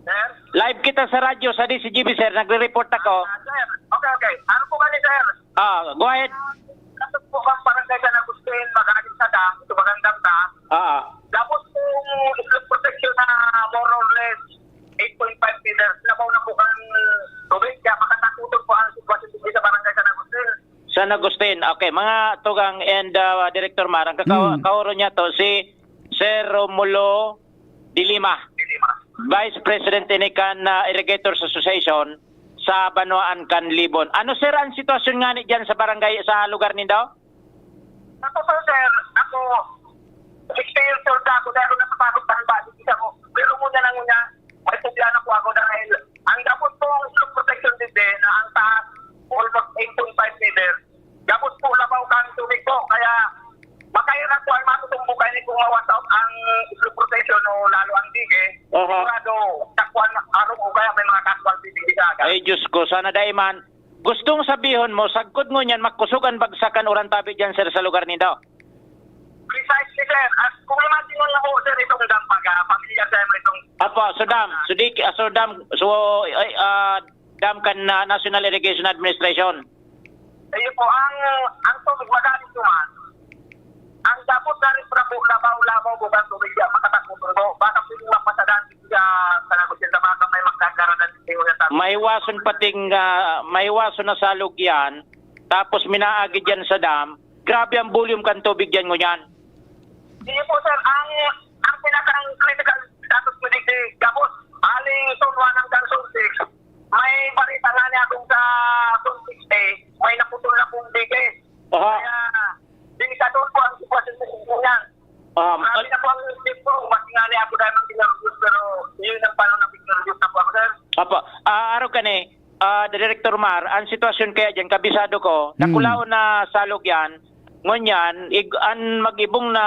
Sir? Live kita sa radyo, sa D Z G B, sir. Nagre-report ako. Ah, sir. Okay, okay. Ano po ba ni, sir? Ah, go ahead. Tapos po ang barangay San Agustin, mag-aalis na ta, ito magandang ta. Ah. Tapos po, slope protection na more or less eight point five meters. Labaw na po kan tubig, kaya makatakutan po ang sitwasyon dito sa barangay San Agustin. San Agustin. Okay, mga tugang and, ah, Director Mar, ang kaka-, Hmm. kauro niya to, si Sir Romulo de Lima, De Lima. Vice President ini kan, ah, Irrigators Association sa Banwaan kan Libon. Ano, sir, ang sitwasyon ngani diyan sa barangay, sa lugar nindo? Ako po, sir, ako, experience, sir, ako, dahil napapagod pa ang body, isa ko. Pero muna lang muna, may problema po ako dahil ang dapat pong protection din na ang taas, almost eight point five meters. Tapos po, labaw kang tubig po, kaya makahirap po ang matutumbukan ni kung mawasak ang slope protection o lalo ang dige. Aha. Sigurado, takwan, arog o kaya may mga casualty din sa agad. Ay, Diyos ko, sana dai man. Gustong sabihon mo, sagkod ngunyan, makusog an bagsak kan uran tabi diyan, sir, sa lugar nindo? Precisely, sir. At kung imagine mo na po, sir, itong dam, pag, ah, pamilya, sir, itong Apo, so dam. So, di, ah, so dam. So, ay, ah, dam kan, ah, National Irrigation Administration. Ayun po, ang, ang tubig, magaling naman. Ang dapat na rin po na po, labaw-labaw po, ang tubig, yan, makatakbo po. Baka po yung mapasadan, sa, sa Lagos, sa mga may magkakaranan, hindi mo na sabi. Maiwason pating, ah, maiwason na salog yan. Tapos minaagi dyan sa dam. Grabe ang volume kan tubig dyan ngunyan. Hindi po, sir. Ang, ang pinakang critical status mo digdi, gabos, aling zone one hanggang zone six, may balita nga niya kung sa zone six A, may naputol na pong dige. Aha. Kaya, delikado po ang sitwasyon sa inyo yan. Um, Marami na po ang step po. Mas nga niya ako dahil ng pinarubos, pero yun ang paano na pinarubos na po ako, sir. Apo, ah, araw ka ni, ah, Director Mar, ang sitwasyon kaya dyan, kabisado ko, Hmm. nakulaon na salog yan, Ngunyan, ig-, an mag-ibong na,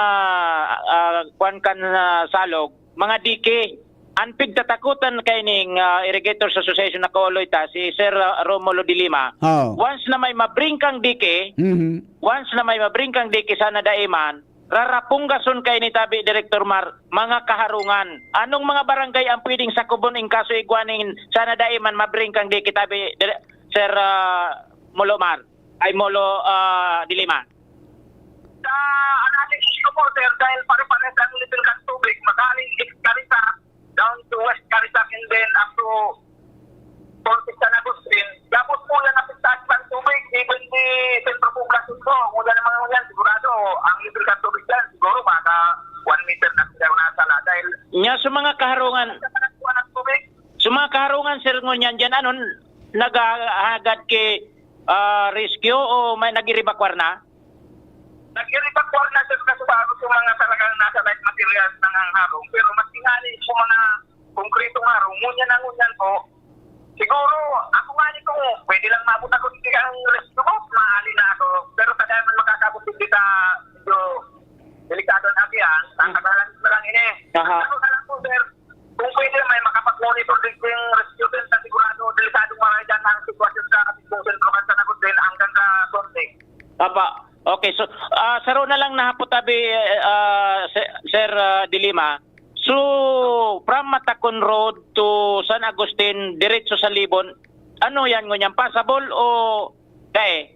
ah, kuwan kan, ah, salog, mga dike. An pigtatakotan kaining, ah, Irrigators Association na kaoloy ta, si Sir, ah, Romulo de Lima. Oo. Once na may mabringkang dike, Mhm. once na may mabringkang dike, sana dai man, rarapunggason kaini tabi, Direktor Mar, mga kaharungan. Anong mga barangay ang pwedeng sakubon in kaso igwa nin sana dai man mabringkang dike tabi, Dire-, Sir, ah, Mulo Mar? Ay, Molo, ah, de Lima. Sa analysis ko po, sir, dahil pare-pares ang level ng tubig, magaling East Carizac down to West Carizac and then up to Ponce San Agustin. Tapos po yan, apektahan pa ang tubig, even the Centro Poblacion po, kung yan ang mga yan, sigurado, ang level ng tubig dyan, siguro baka one meter na sila nasa la. Dahil Nya sa mga kaharungan, sa mga kuha ng tubig, sa mga kaharungan, sir, ngunyan dyan, ano, naghahagad ki, ah, rescue o may nag-iribakwar na? Nag-iribakwar na, sir, kasi bago sa mga talagang nasa light materials ng harong. Pero mas tingali sa mga konkretong harong, ngunyan na ngunyan po. Siguro, ako nga ni kung pwede lang maabot ako dito ang rescue boat, maaali na ako. Pero sa dahil man makakabot dito sa medyo delikado ang agihan, Mhm. tatagalan ko lang ini. Aha. Ano na lang po, sir? Kung pwede, may makapag-monitor din yung rescue din sa sigurado, delikadong maray dyan ang sitwasyon sa Atibong Centro, San Agustin hanggang sa Sonte. Apa, okay, so, ah, saro na lang na hapot tabi, ah, Sir, Sir, ah, de Lima. So, from Matacon Road to San Agustin, diretso sa Libon, ano yan ngunyan? Passable o dai?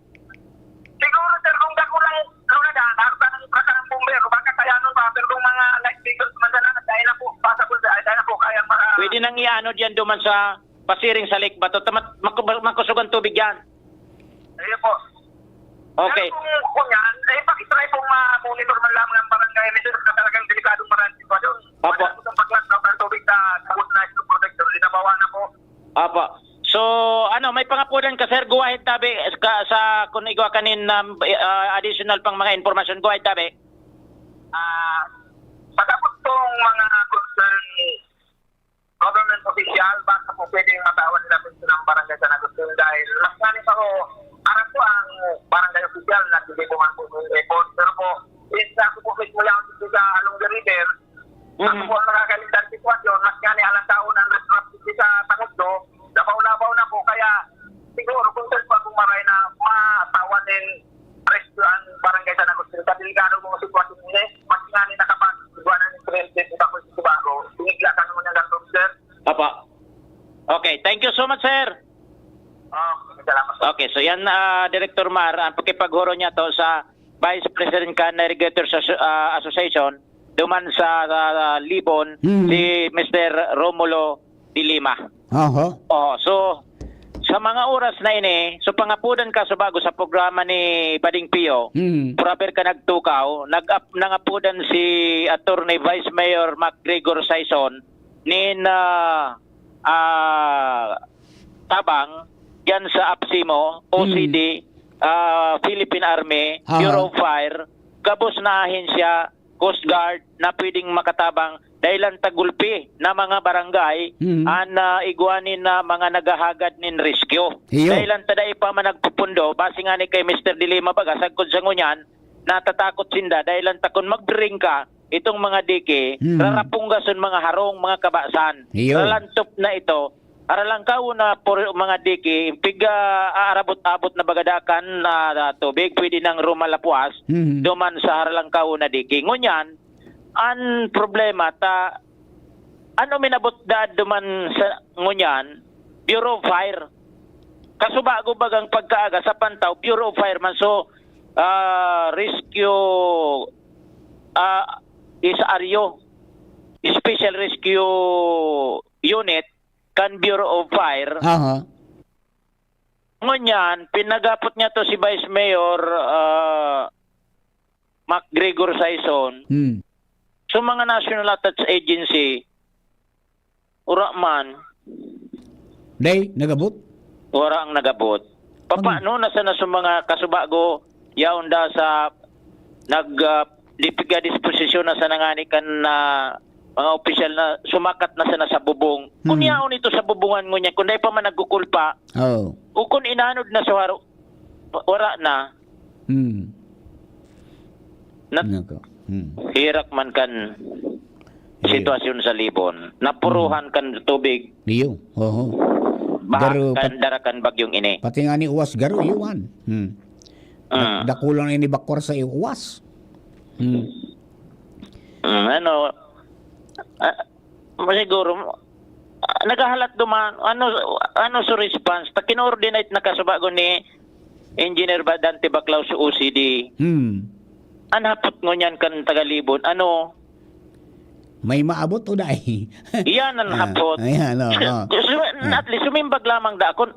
Siguro, sir, kung dako lang, ano na dyan, harap ka ng traka ng bumbero, baka kaya nun pa, pero kung mga light vehicles man sana, dahil na po, passable, dahil na po, kaya para Pwede nang iano dyan duman sa pasiring sa Lake Bato. Tamat, maku-, makusog ang tubig dyan. Ayun po. Okay. Pero kung, kung yan, eh, pakitry pong ma-monitor man lamang ang barangay, medyo na talagang delikadong maraming sitwasyon. Apo. Wala po itong pag-lock ng tubig sa sabot na ito, protector, linabawan na po. Apo. So, ano, may pangapudan ka, sir, guwahid tabi, ka, sa, kung igwa kanin, um, ah, additional pang mga impormasyon, guwahid tabi. Ah, pagkabot kong mga concern government official, baka po pwedeng matawan nila po ng barangay San Agustin dahil mas nga nito, aram ko ang barangay official na tinibuhan po ng report. Pero po, since ako po mismo lang dito sa along the river, ako Mhm. po ang nakakaligtan sitwasyon, mas nga ni alang taon ang responsibility sa Tagugdo, labaw-labaw na po, kaya siguro kung saan pa kung maray na matawan din rescue ang barangay San Agustin sa delikado mong sitwasyon ini, mas nga ni nakapag-, buwan ng insidente sa Tagugdo, sinigla ka naman yung ganun, sir. Apa. Okay, thank you so much, sir. Oh, salamat po. Okay, so yan, ah, Director Mar, ang pakipaghuro niya to sa Vice President kan Irrigators Asso-, ah, Association, duman sa, ah, Libon, Hmm. si Mister Romulo de Lima. Aha. Oh, so, sa mga oras na ini, so pangapudan ka sa bago sa programa ni Pading Pio, Hmm. forever ka nagtukaw, nag-ap-, nangapudan si Attorney Vice Mayor MacGregor Saison, nin, ah, ah, tabang diyan sa APSIMO, Hmm. O C D, ah, Philippine Army, Aha. Bureau of Fire, gabos na ahensya, Coast Guard na pwedeng makatabang dahilan ta gulpi na mga barangay Hmm. an, ah, igwa nin na mga naghahagad nin rescue. Iyo. Dahilan ta dai pa man nagpupundo, base nga ni kay Mister de Lima baga, sagkod sa ngunyan, natatakot sinda dahilan ta kun magbiring ka, itong mga dike, Hmm. rarapunggason mga harong, mga kabasan. Iyo. Ralantop na ito, Aralangkaw na por-, mga diki, pig, ah, aarabot-abot na bagadakan na, na tubig, pwede nang rumalapwas Mhm. duman sa Aralangkaw na diki. Ngunyan, an problema ta, ano minabot daad duman sa ngunyan, Bureau of Fire. Kasubago bagang pagkaaga sa Pantaw, Bureau of Fire man. So, ah, rescue, ah, is aryo, special rescue unit, kan Bureau of Fire. Aha. Ngunyan, pinagapot niya to si Vice Mayor, ah, MacGregor Saison. Hmm. So, mga national attached agency, ura man. Day, nagabot? Wara ang nagabot. Papaano na sana sa mga kasubago, yaon da sa nag, ah, di piga disposisyon na sana ngani kan, ah, mga opisyal na sumakat na sana sa bubong. Kung Hmm. yaon ito sa bubungan ngunyan, kung dai pa man nagkukulpa, Oo. o kung inanod na sa waro, wara na. Hmm. Nat- Nako. Hmm. Hirak man kan Iyo. Sitwasyon sa Libon, napuruhan kan tubig, Iyo. Oho. Baha Garo, kan pat- dara kan bagyong ini. Pati nga ni Uwas garo, iwan. Hmm. Mm. Dakulang ini bakwar sa Uwas. Hmm. Mm, ano, ah, siguro, ah, naghahalat duman, ano, ano sa response? Ta kinoordinate na kasubago ni Engineer Ba-, Dante Baclao sa O C D. Hmm. An hapot ngunyan kan taga Libon, ano? May maabot o dai? Iyan ang Ah, hapot. ayan, oo. Gusto, Hmm. at least, sumimbag lamang da kun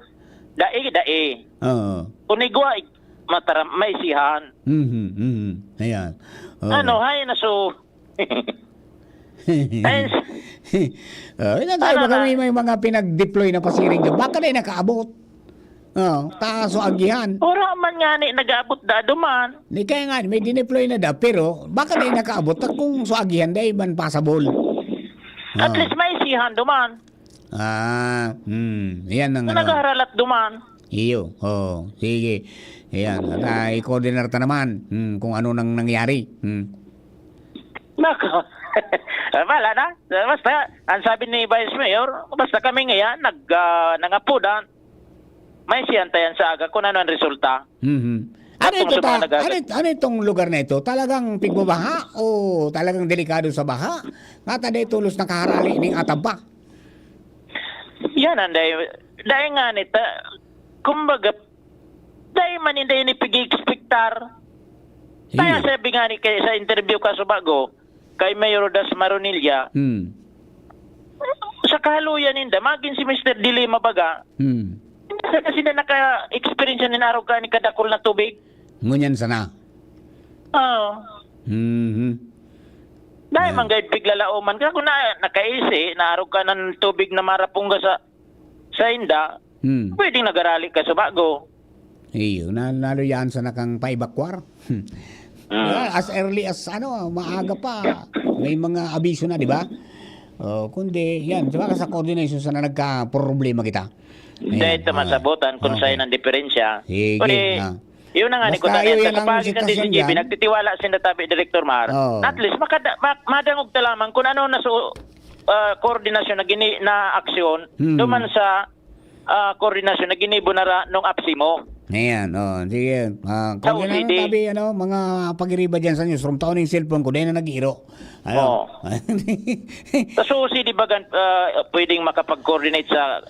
dai, dai. Oo. Kun igwa, ig-, mataram, may sihan. Mhm, mhm. Ayan. Oo. Ano, hay, naso-, Ay, Oh, yun ang Ano tayo, baka na? may, may mga pinag-deploy na pasiring dyan. Baka na yung nakaabot. Oh, taas o agihan. Wala man nga ni nag-aabot da duman. Di kaya nga, may dineploy na da, pero baka na yung nakaabot. At kung sa agihan, dahil man pasabol. At Oh. least may sihan duman. Ah, hmm. Yan ang Na ano. nagharalat duman. Iyo. Oh, sige. Ayan. At, ah, i-coordinar ta naman, hmm, kung ano nang nangyari. Hmm. Nako. Ah, wala na. Basta, ang sabi ni Vice Mayor, basta kami ngayon, nag, ah, nangapudan, may siyantayan sa aga kung ano ang resulta. Mhm. Ano Atong ito sa mga ta-, nagagad- ano it-, ano itong lugar na ito? Talagang pigbabaha o talagang delikado sa baha? Ngata dahil tulos nakaharali ning atampa? Yan ang dahil, dahil nga nita, kumbaga, dahil man hindi ini pag-expectar. Kaya Iyo. sabi nga ni kay, sa interview ka subago, kay Mayor Das Maronilla, Hmm. sa kahaluyan ninda, magin si Mister Dilima baga, Hmm. hindi sana sila naka-experience nin arog ka ni kadakol na tubig. Ngunyan sana. Oo. Mhm. Dahil Yan. man gayud piglalauman ka, kung na, nakaisi, naarog ka ng tubig na marapungga sa, sa inda, Hmm. pwedeng nagarali ka sa bago. Iyo, na, naluyaan sana kang paibakwar. Hmm. Ah, as early as, ano, maaga pa, may mga abiso na, di ba? Oh, kundi, yan, di ba, sa coordination sana nagka-problema kita. Ayan, Dahil ta ah, masabutan kung okay. saan ang diferensya. Sige, Kundi, ah. yun na nga, ni Basta Kuta, yun sa yan ang kapagi kan sitwasyon D C G B, dyan. nagtitiwala sinda tabi, Director Mar. Oo. At least, makada-, ma-, madangog ta lamang kung ano na su-, ah, koordinasyon na gini-, na aksyon Hmm. duman sa, ah, koordinasyon na ginibo na ra-, nung apsi mo. Ayan, oh, sige. Ah, Sa kung yun ang O C D. tabi, ano, mga pag-iriba dyan sa newsroom, taon yung cellphone ko, dahil na nag-iiro. Ano? Oo. Sa O C D bagan, ah, pwedeng makapag-coordinate sa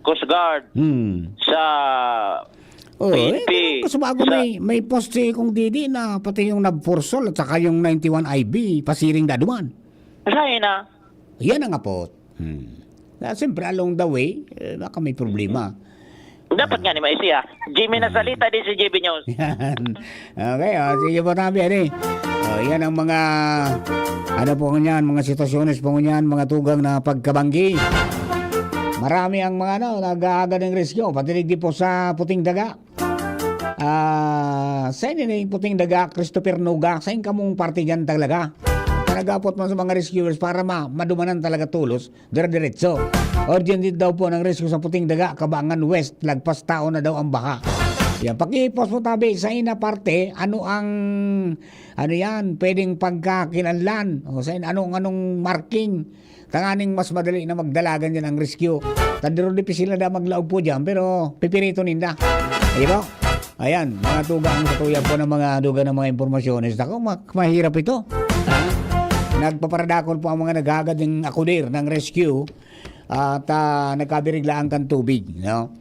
Coast Guard, Hmm. sa Oh, P N P, eh, kasi bago sa may, may poste kung didi na pati yung Nabforsol at saka yung ninety-one I B, pasiring daduman. Sahi na. Yan ang apot. Hmm. Na, siyempre, along the way, eh, baka may problema. Dapat Ah. nga ni maisiya. Jimmy Ah. Nasalita din si J B News. Yan. Okay, oh, sige po, tabi, ano eh. Oh, yan ang mga, ano po ngunyan, mga sitwasyones po ngunyan, mga tugang na pagkabanggi. Marami ang mga, ano, nag-aagad ng rescue, pati digdi po sa Puting Daga. Ah, sa inyo na yung Puting Daga, Christopher Noga, sa inyo kamong parte dyan talaga. Talaga po man sa mga rescuers para ma-, madumanan talaga tulos, dire-diretso. Urgent din daw po ng rescue sa Puting Daga, Kabangan West, lagpas tao na daw ang baha. Yan, pakipost mo tabi, sa ina parte, ano ang, ano yan, pwedeng pagkakilanlan, o sa in-, anong, anong marking, tanganing mas madali na magdalagan dyan ang rescue. Tandero, dipisil na da maglaog po dyan, pero pipirito ninda. Di ba? Ayan, mga tugang sa tuya po ng mga dugang ng mga impormasyones. Ako, ma-, mahirap ito. Ha? Nagpaparadakol po ang mga naghagad ng akudir ng rescue at, ah, nagkabiriglaan kan tubig, no?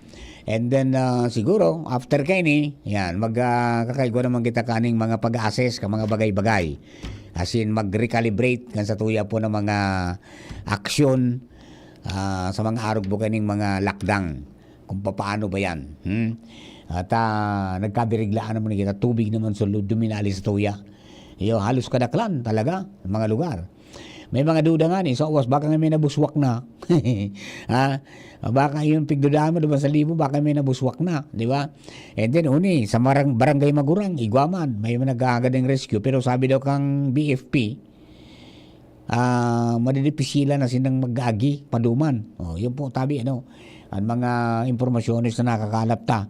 And then, ah, siguro, after kaini, yan, mag, ah, kakaigwa naman kita kaning mga pag-assess ka mga bagay-bagay. As in, mag-recalibrate kan sa tuya po ng mga aksyon, ah, sa mga arog po kaning mga lakdang. Kung papaano ba yan? Hmm? At, ah, nagkabiriglaan naman kita, tubig naman sulod, duminali sa tuya. Iyo, halos kadaklan talaga, mga lugar. May mga duda nga ni, sa uwas, baka nga may nabuswak na. Ha? Baka yung pigdudahan mo, diba, sa libo, baka may nabuswak na, di ba? And then, uni, sa marang-, Barangay Magurang, Iguaman, may naghahagad ng rescue, pero sabi daw kang B F P, ah, madidipisilan na silang mag-agi, paduman. Oh, yun po, tabi, ano, ang mga impormasyones na nakakalap ta.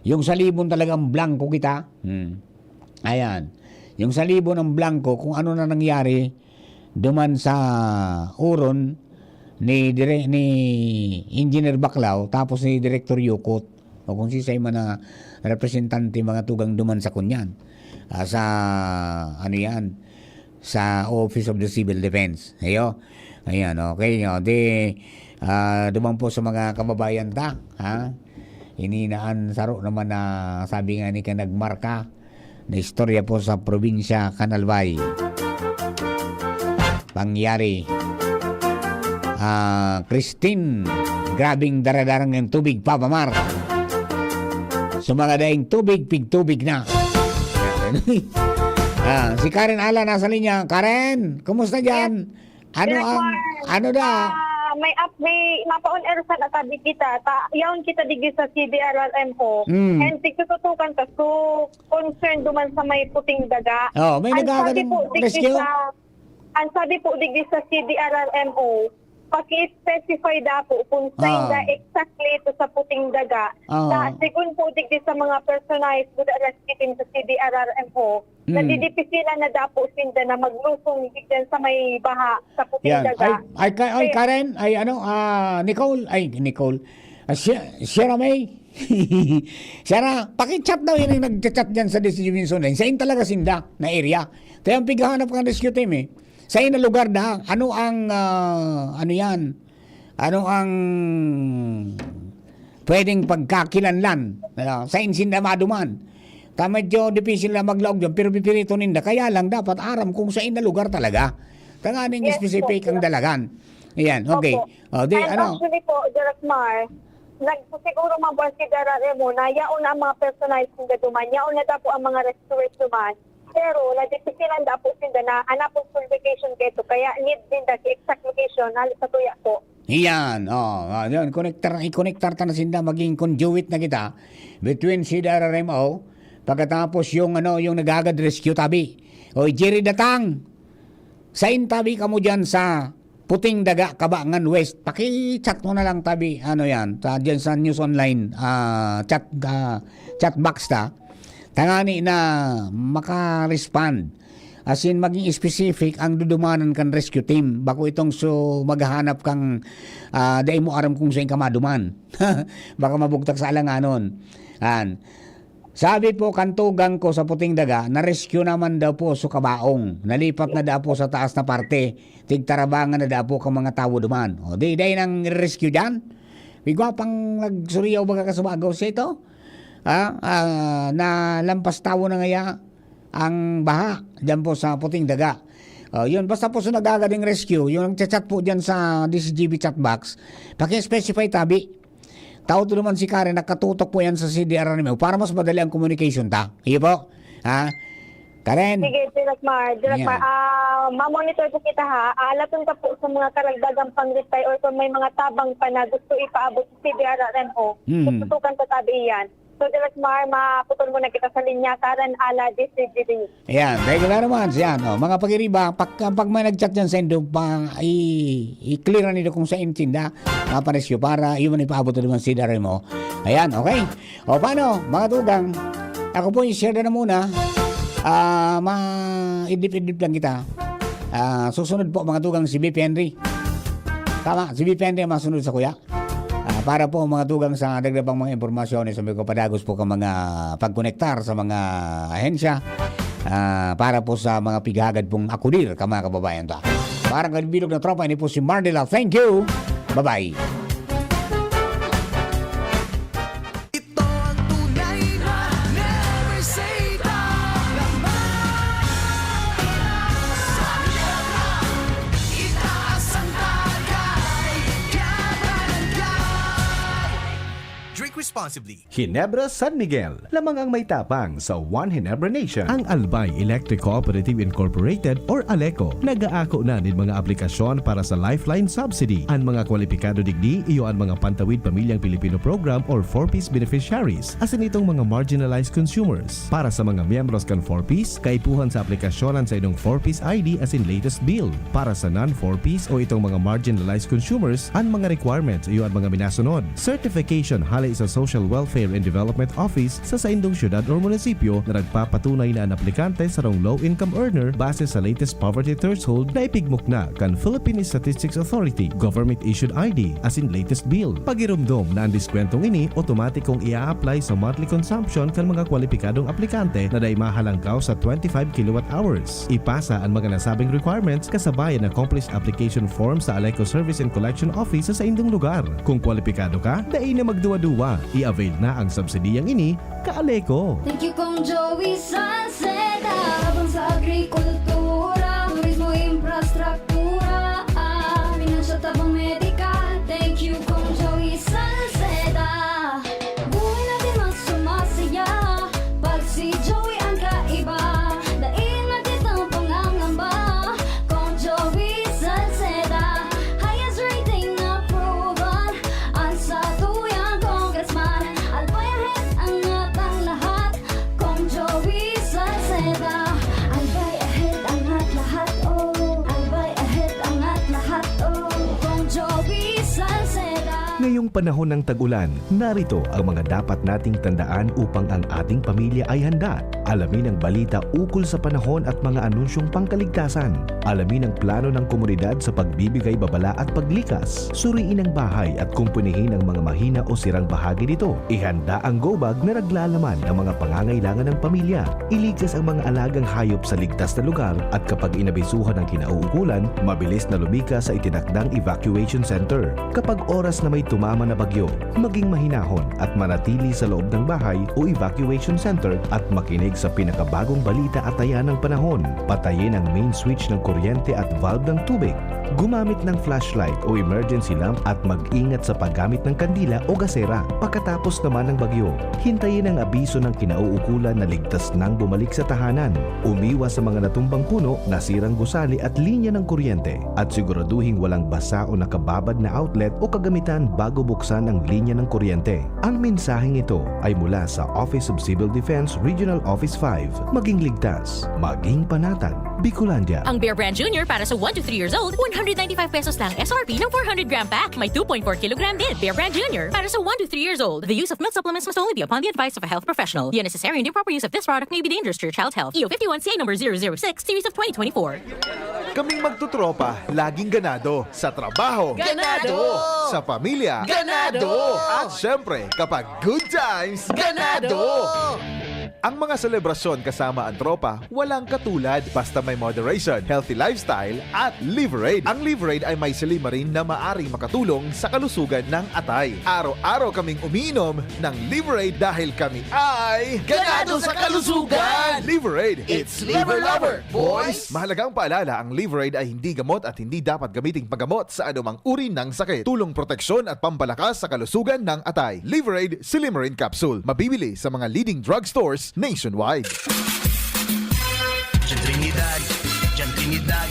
Yung sa Libon talagang blanco kita. Hmm. Ayan. Yung sa Libon ang blanco, kung ano na nangyari duman sa uron ni Dire-, ni Engineer Baclao, tapos ni Director Yukot, o kung sisay man na representante, mga tugang, duman sa kunyan. Ah, sa, ano yan, sa Office of the Civil Defense. Ayo. Ayan, okay. O, di, ah, duman po sa mga kababayan ta, ha? Ininaan saro naman na sabi nga ni ka nagmarka na istorya po sa probinsya kan Albay. Pangyari. Ah, Christine, grabing daradarang ng tubig, Papa Mar. Sa mga daing tubig, pigtubig na. Ah, si Karen Ala nasa linya. Karen, kumusta dyan? Ano Direk ang, Mar, ano da? Ah, may up, may mapa-on air sa natabi kita. Ta, yaon kita digdi sa C D R R M O. Mm. And tigtututukan ta. So, concern duman sa may puting daga. Oh, may Ang sabi nagkakaroon po, digdi rescue? Sa, ang sabi po digdi sa C D R R M O, paki-specify da po kung saan Ah. da exactly ito sa puting daga. Ah. Sa, sigun po digdi sa mga personalized po da rescue team sa C D R R M O, Mm. nadidipisilan na da po sinda na maglusong digdan sa may baha sa puting Yan. daga. Ay, ay, ka-, ay, Kaya Karen, ay ano, ah, Nicole, ay, Nicole. Ah, siya, siya na may. Siya na, pakichat daw yan yung nagchat-chat dyan sa Decision Online. Sain talaga sinda na area? Kaya ang pighahanap ng rescue team eh. Sain na lugar na? Ano ang, ah, ano yan? Ano ang pwedeng pagkakilanlan? Ano? Sain sinda maduman? Ta medyo difícil na maglaog dyan, pero pipirito ninda. Kaya lang, dapat aram kung sain na lugar talaga. Tanganing Yes, specific po. Ang dalagan. Ayan, okay. Opo. O, di, And ano? Actually po, Direk Mar, nagsisiguro man po ang C D R R M O na yaon na ang mga personalized na duman, yaon na daw po ang mga rescuers duman. Pero nadipisilan daw po sinda na hanapon full location kaito, kaya need din dati exact location, halos sa tuya po. Iyan, oh, ah, yun, konektar, ikonektar ta na sinda, maging conduit na kita between C D R R M O, pagkatapos yung, ano, yung nagagad rescue tabi. O, Jerry Datang, sain tabi kamo dyan sa Puting Daga, Cabangan West? Paki-chat mo na lang tabi, ano yan, sa, dyan sa News Online, ah, chat, ah, chat box ta. Tangani na maka-respond. As in, maging specific ang dudumanan kan rescue team. Bako itong so maghahanap kang, ah, dai mo aram kung saan ka maduman. Baka mabugtak sa alanganon. An. Sabi po kan tugang ko sa Puting Daga, na-rescue naman daw po so kabaong. Nalipat na daw po sa taas na parte. Tigtarabangan na daw po kang mga tawo duman. O, di, dai nang rescue dyan? May gwapang nagsuriyaw baga ka sa Bagaw sa ito? Ah, ah, nalampas tawo na ngaya ang baha dyan po sa Puting Daga. O, yun, basta po sa nagagading rescue, yung nagchat-chat po dyan sa D C G B chat box, paki-specify tabi. Tao to naman si Karen, nakatutok po yan sa C D R R M O para mas madali ang communication ta. Iyo po? Ha? Karen? Sige, Direk Mar. Direk Yan. Mar, ah, mamonitor po kita, ha. Aalaton ka po sa mga karagdagang pang-reply or kung may mga tabang pa na gusto ipaabot sa C D R R M O, Hmm. tututukan ta tabi iyan. So, Direk Mar, maputol muna kita sa linya, Karen Ala, D C G B. Ayan, thank you very much. Yan, oh, mga pag-iriba, pag, pag may nag-chat dyan sa indo, pa, i-, i-clear na nito kung sa intinda, maparesyo para, yun man ipaabot na naman si Darren mo. Ayan, okay. O, paano, mga tugang? Ako po, i-share na muna. Ah, ma-idlip-idlip lang kita. Ah, susunod po, mga tugang, si B P Henry. Tama, si B P Henry ang masunod sa kuya. Ah, para po, mga tugang, sa dagdag pang mga impormasyon, sabi ko, padagos po ka mga pagkonektar sa mga ahensya, ah, para po sa mga pighagad pong akudir ka, mga kababayan ta. Parang kalibilog na tropa, ini po si Mardela. Thank you. Bye-bye. Ito ang tunay na Never Say Die. Itaas ang tagay, kabarangay. Drink responsibly. Ginebra San Miguel, lamang ang may tapang sa One Ginebra Nation. Ang Albay Electric Cooperative Incorporated or ALECO nag-aako na nin mga aplikasyon para sa Lifeline Subsidy. An mga kwalipikado digdi iyo an mga Pantawid Pamilyang Pilipino Program or four Ps beneficiaries, asin itong mga marginalized consumers. Para sa mga miyembros kan four Ps, kaipuhan sa aplikasyon an saindong four Ps I D asin latest bill. Para sa non-four Ps o itong mga marginalized consumers, an mga requirements iyo an mga minasunod: certification hale sa Social Welfare and Development Office sa saindong syudad or munisipyo na nagpapatunay na an aplikante sarong low-income earner base sa latest poverty threshold na ipigmukna kan Philippine Statistics Authority government-issued I D asin latest bill. Pagiromdom na an diskwentong ini otomatikong ia-apply sa monthly consumption kan mga kwalipikadong aplikante na dai mahalangkaw sa twenty-five kilowatt hours. Ipasa an mga nasabing requirements kasabay an accomplished application form sa Aleco Service and Collection Office sa saindong lugar. Kung kwalipikado ka, dai na magduwa-duwa. I-avail na ang subsidiyang ini, ka-Aleco. Thank you, Kong Joey Salceda. Habang sa agrikultura, turismo, infrastruktura, ah, pinansyal, tabang medikal. Thank you, Kong Joey Salceda. Buhay natin mas sumasaya pag si Joey ang kaiba. Dai na kitang pangangamba, Kong Joey Salceda. Highest rating approval, an satuyang congressman. Albay ahead, angat ang lahat, Kong Joey Salceda. Albay ahead, angat lahat, oh. Albay ahead, angat lahat, oh. Kong Joey Salceda. Ngayong panahon ng tag-ulan, narito ang mga dapat nating tandaan upang ang ating pamilya ay handa. Alamin ang balita ukol sa panahon at mga anunsyong pangkaligtasan. Alamin ang plano ng komunidad sa pagbibigay babala at paglikas. Suriin ang bahay at kumpunihin ang mga mahina o sirang bahagi nito. Ihanda ang go bag na naglalaman ng mga pangangailangan ng pamilya. Ilikas ang mga alagang hayop sa ligtas na lugar at kapag inabisuhan ang kinauukulan, mabilis na lumikas sa itinakdang evacuation center. Kapag oras na may tumama na bagyo, maging mahinahon at manatili sa loob ng bahay o evacuation center at makinig sa pinakabagong balita at taya ng panahon. Patayin ang main switch ng kuryente at valve ng tubig. Gumamit ng flashlight o emergency lamp at mag-ingat sa paggamit ng kandila o gasera. Pagkatapos naman ng bagyo, hintayin ang abiso ng kinauukulan na ligtas nang bumalik sa tahanan. Umiwas sa mga natumbang puno, nasirang gusali at linya ng kuryente, at siguraduhing walang basa o nakababad na outlet o kagamitan bago buksan ang linya ng kuryente. Ang mensaheng ito ay mula sa Office of Civil Defense Regional Office five. Maging ligtas, maging panatag. Bicolandia. Ang Bear Brand Junior para sa one to three years old, one hundred ninety-five pesos lang S R P ng four hundred gram pack. May two point four kilogram din. Bear Brand Junior para sa one to three years old. The use of milk supplements must only be upon the advice of a health professional. The unnecessary and improper use of this product may be dangerous to your child's health. E O fifty-one C A number zero zero six, series of twenty twenty-four. Kaming magtotropa, laging ganado. Sa trabaho, Ganado! Sa pamilya, Ganado! At syempre, kapag good times, Ganado! Ang mga selebrasyon kasama ang tropa, walang katulad. Basta may moderation, healthy lifestyle, at Liverade. Ang Liverade ay may silymarin na maaring makatulong sa kalusugan ng atay. Araw-araw kaming umiinom ng Liverade dahil kami ay Ganado sa kalusugan! Liverade, it's Liver Lover, boys! Mahalagang paalala, ang Liverade ay hindi gamot at hindi dapat gamiting panggamot sa anumang uri ng sakit. Tulong proteksyon at pampalakas sa kalusugan ng atay. Liverade Silymarin Capsule. Mabibili sa mga leading drugstores nationwide. Diyan Trinidad, diyan Trinidad,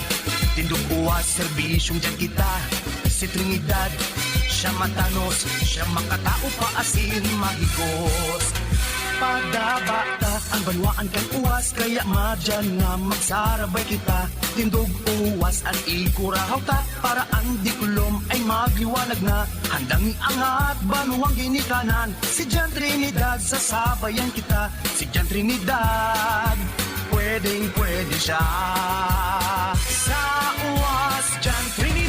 tindog uwas, serbisyong diyan kita. Si Trinidad, siya matanos, siya makatao pa asin mahigos. Padaba ta ang banwaan kan uwas, kaya madyan nga magsarabay kita. Tindog uwas an ikurahaw ta, para an diklom ay magliwanag na. Handang iangat banwang ginikanan, si Jan Trinidad, sasabayan kita. Si Jan Trinidad, pwedeng pwede siya. Sa uwas, Jan Trinidad.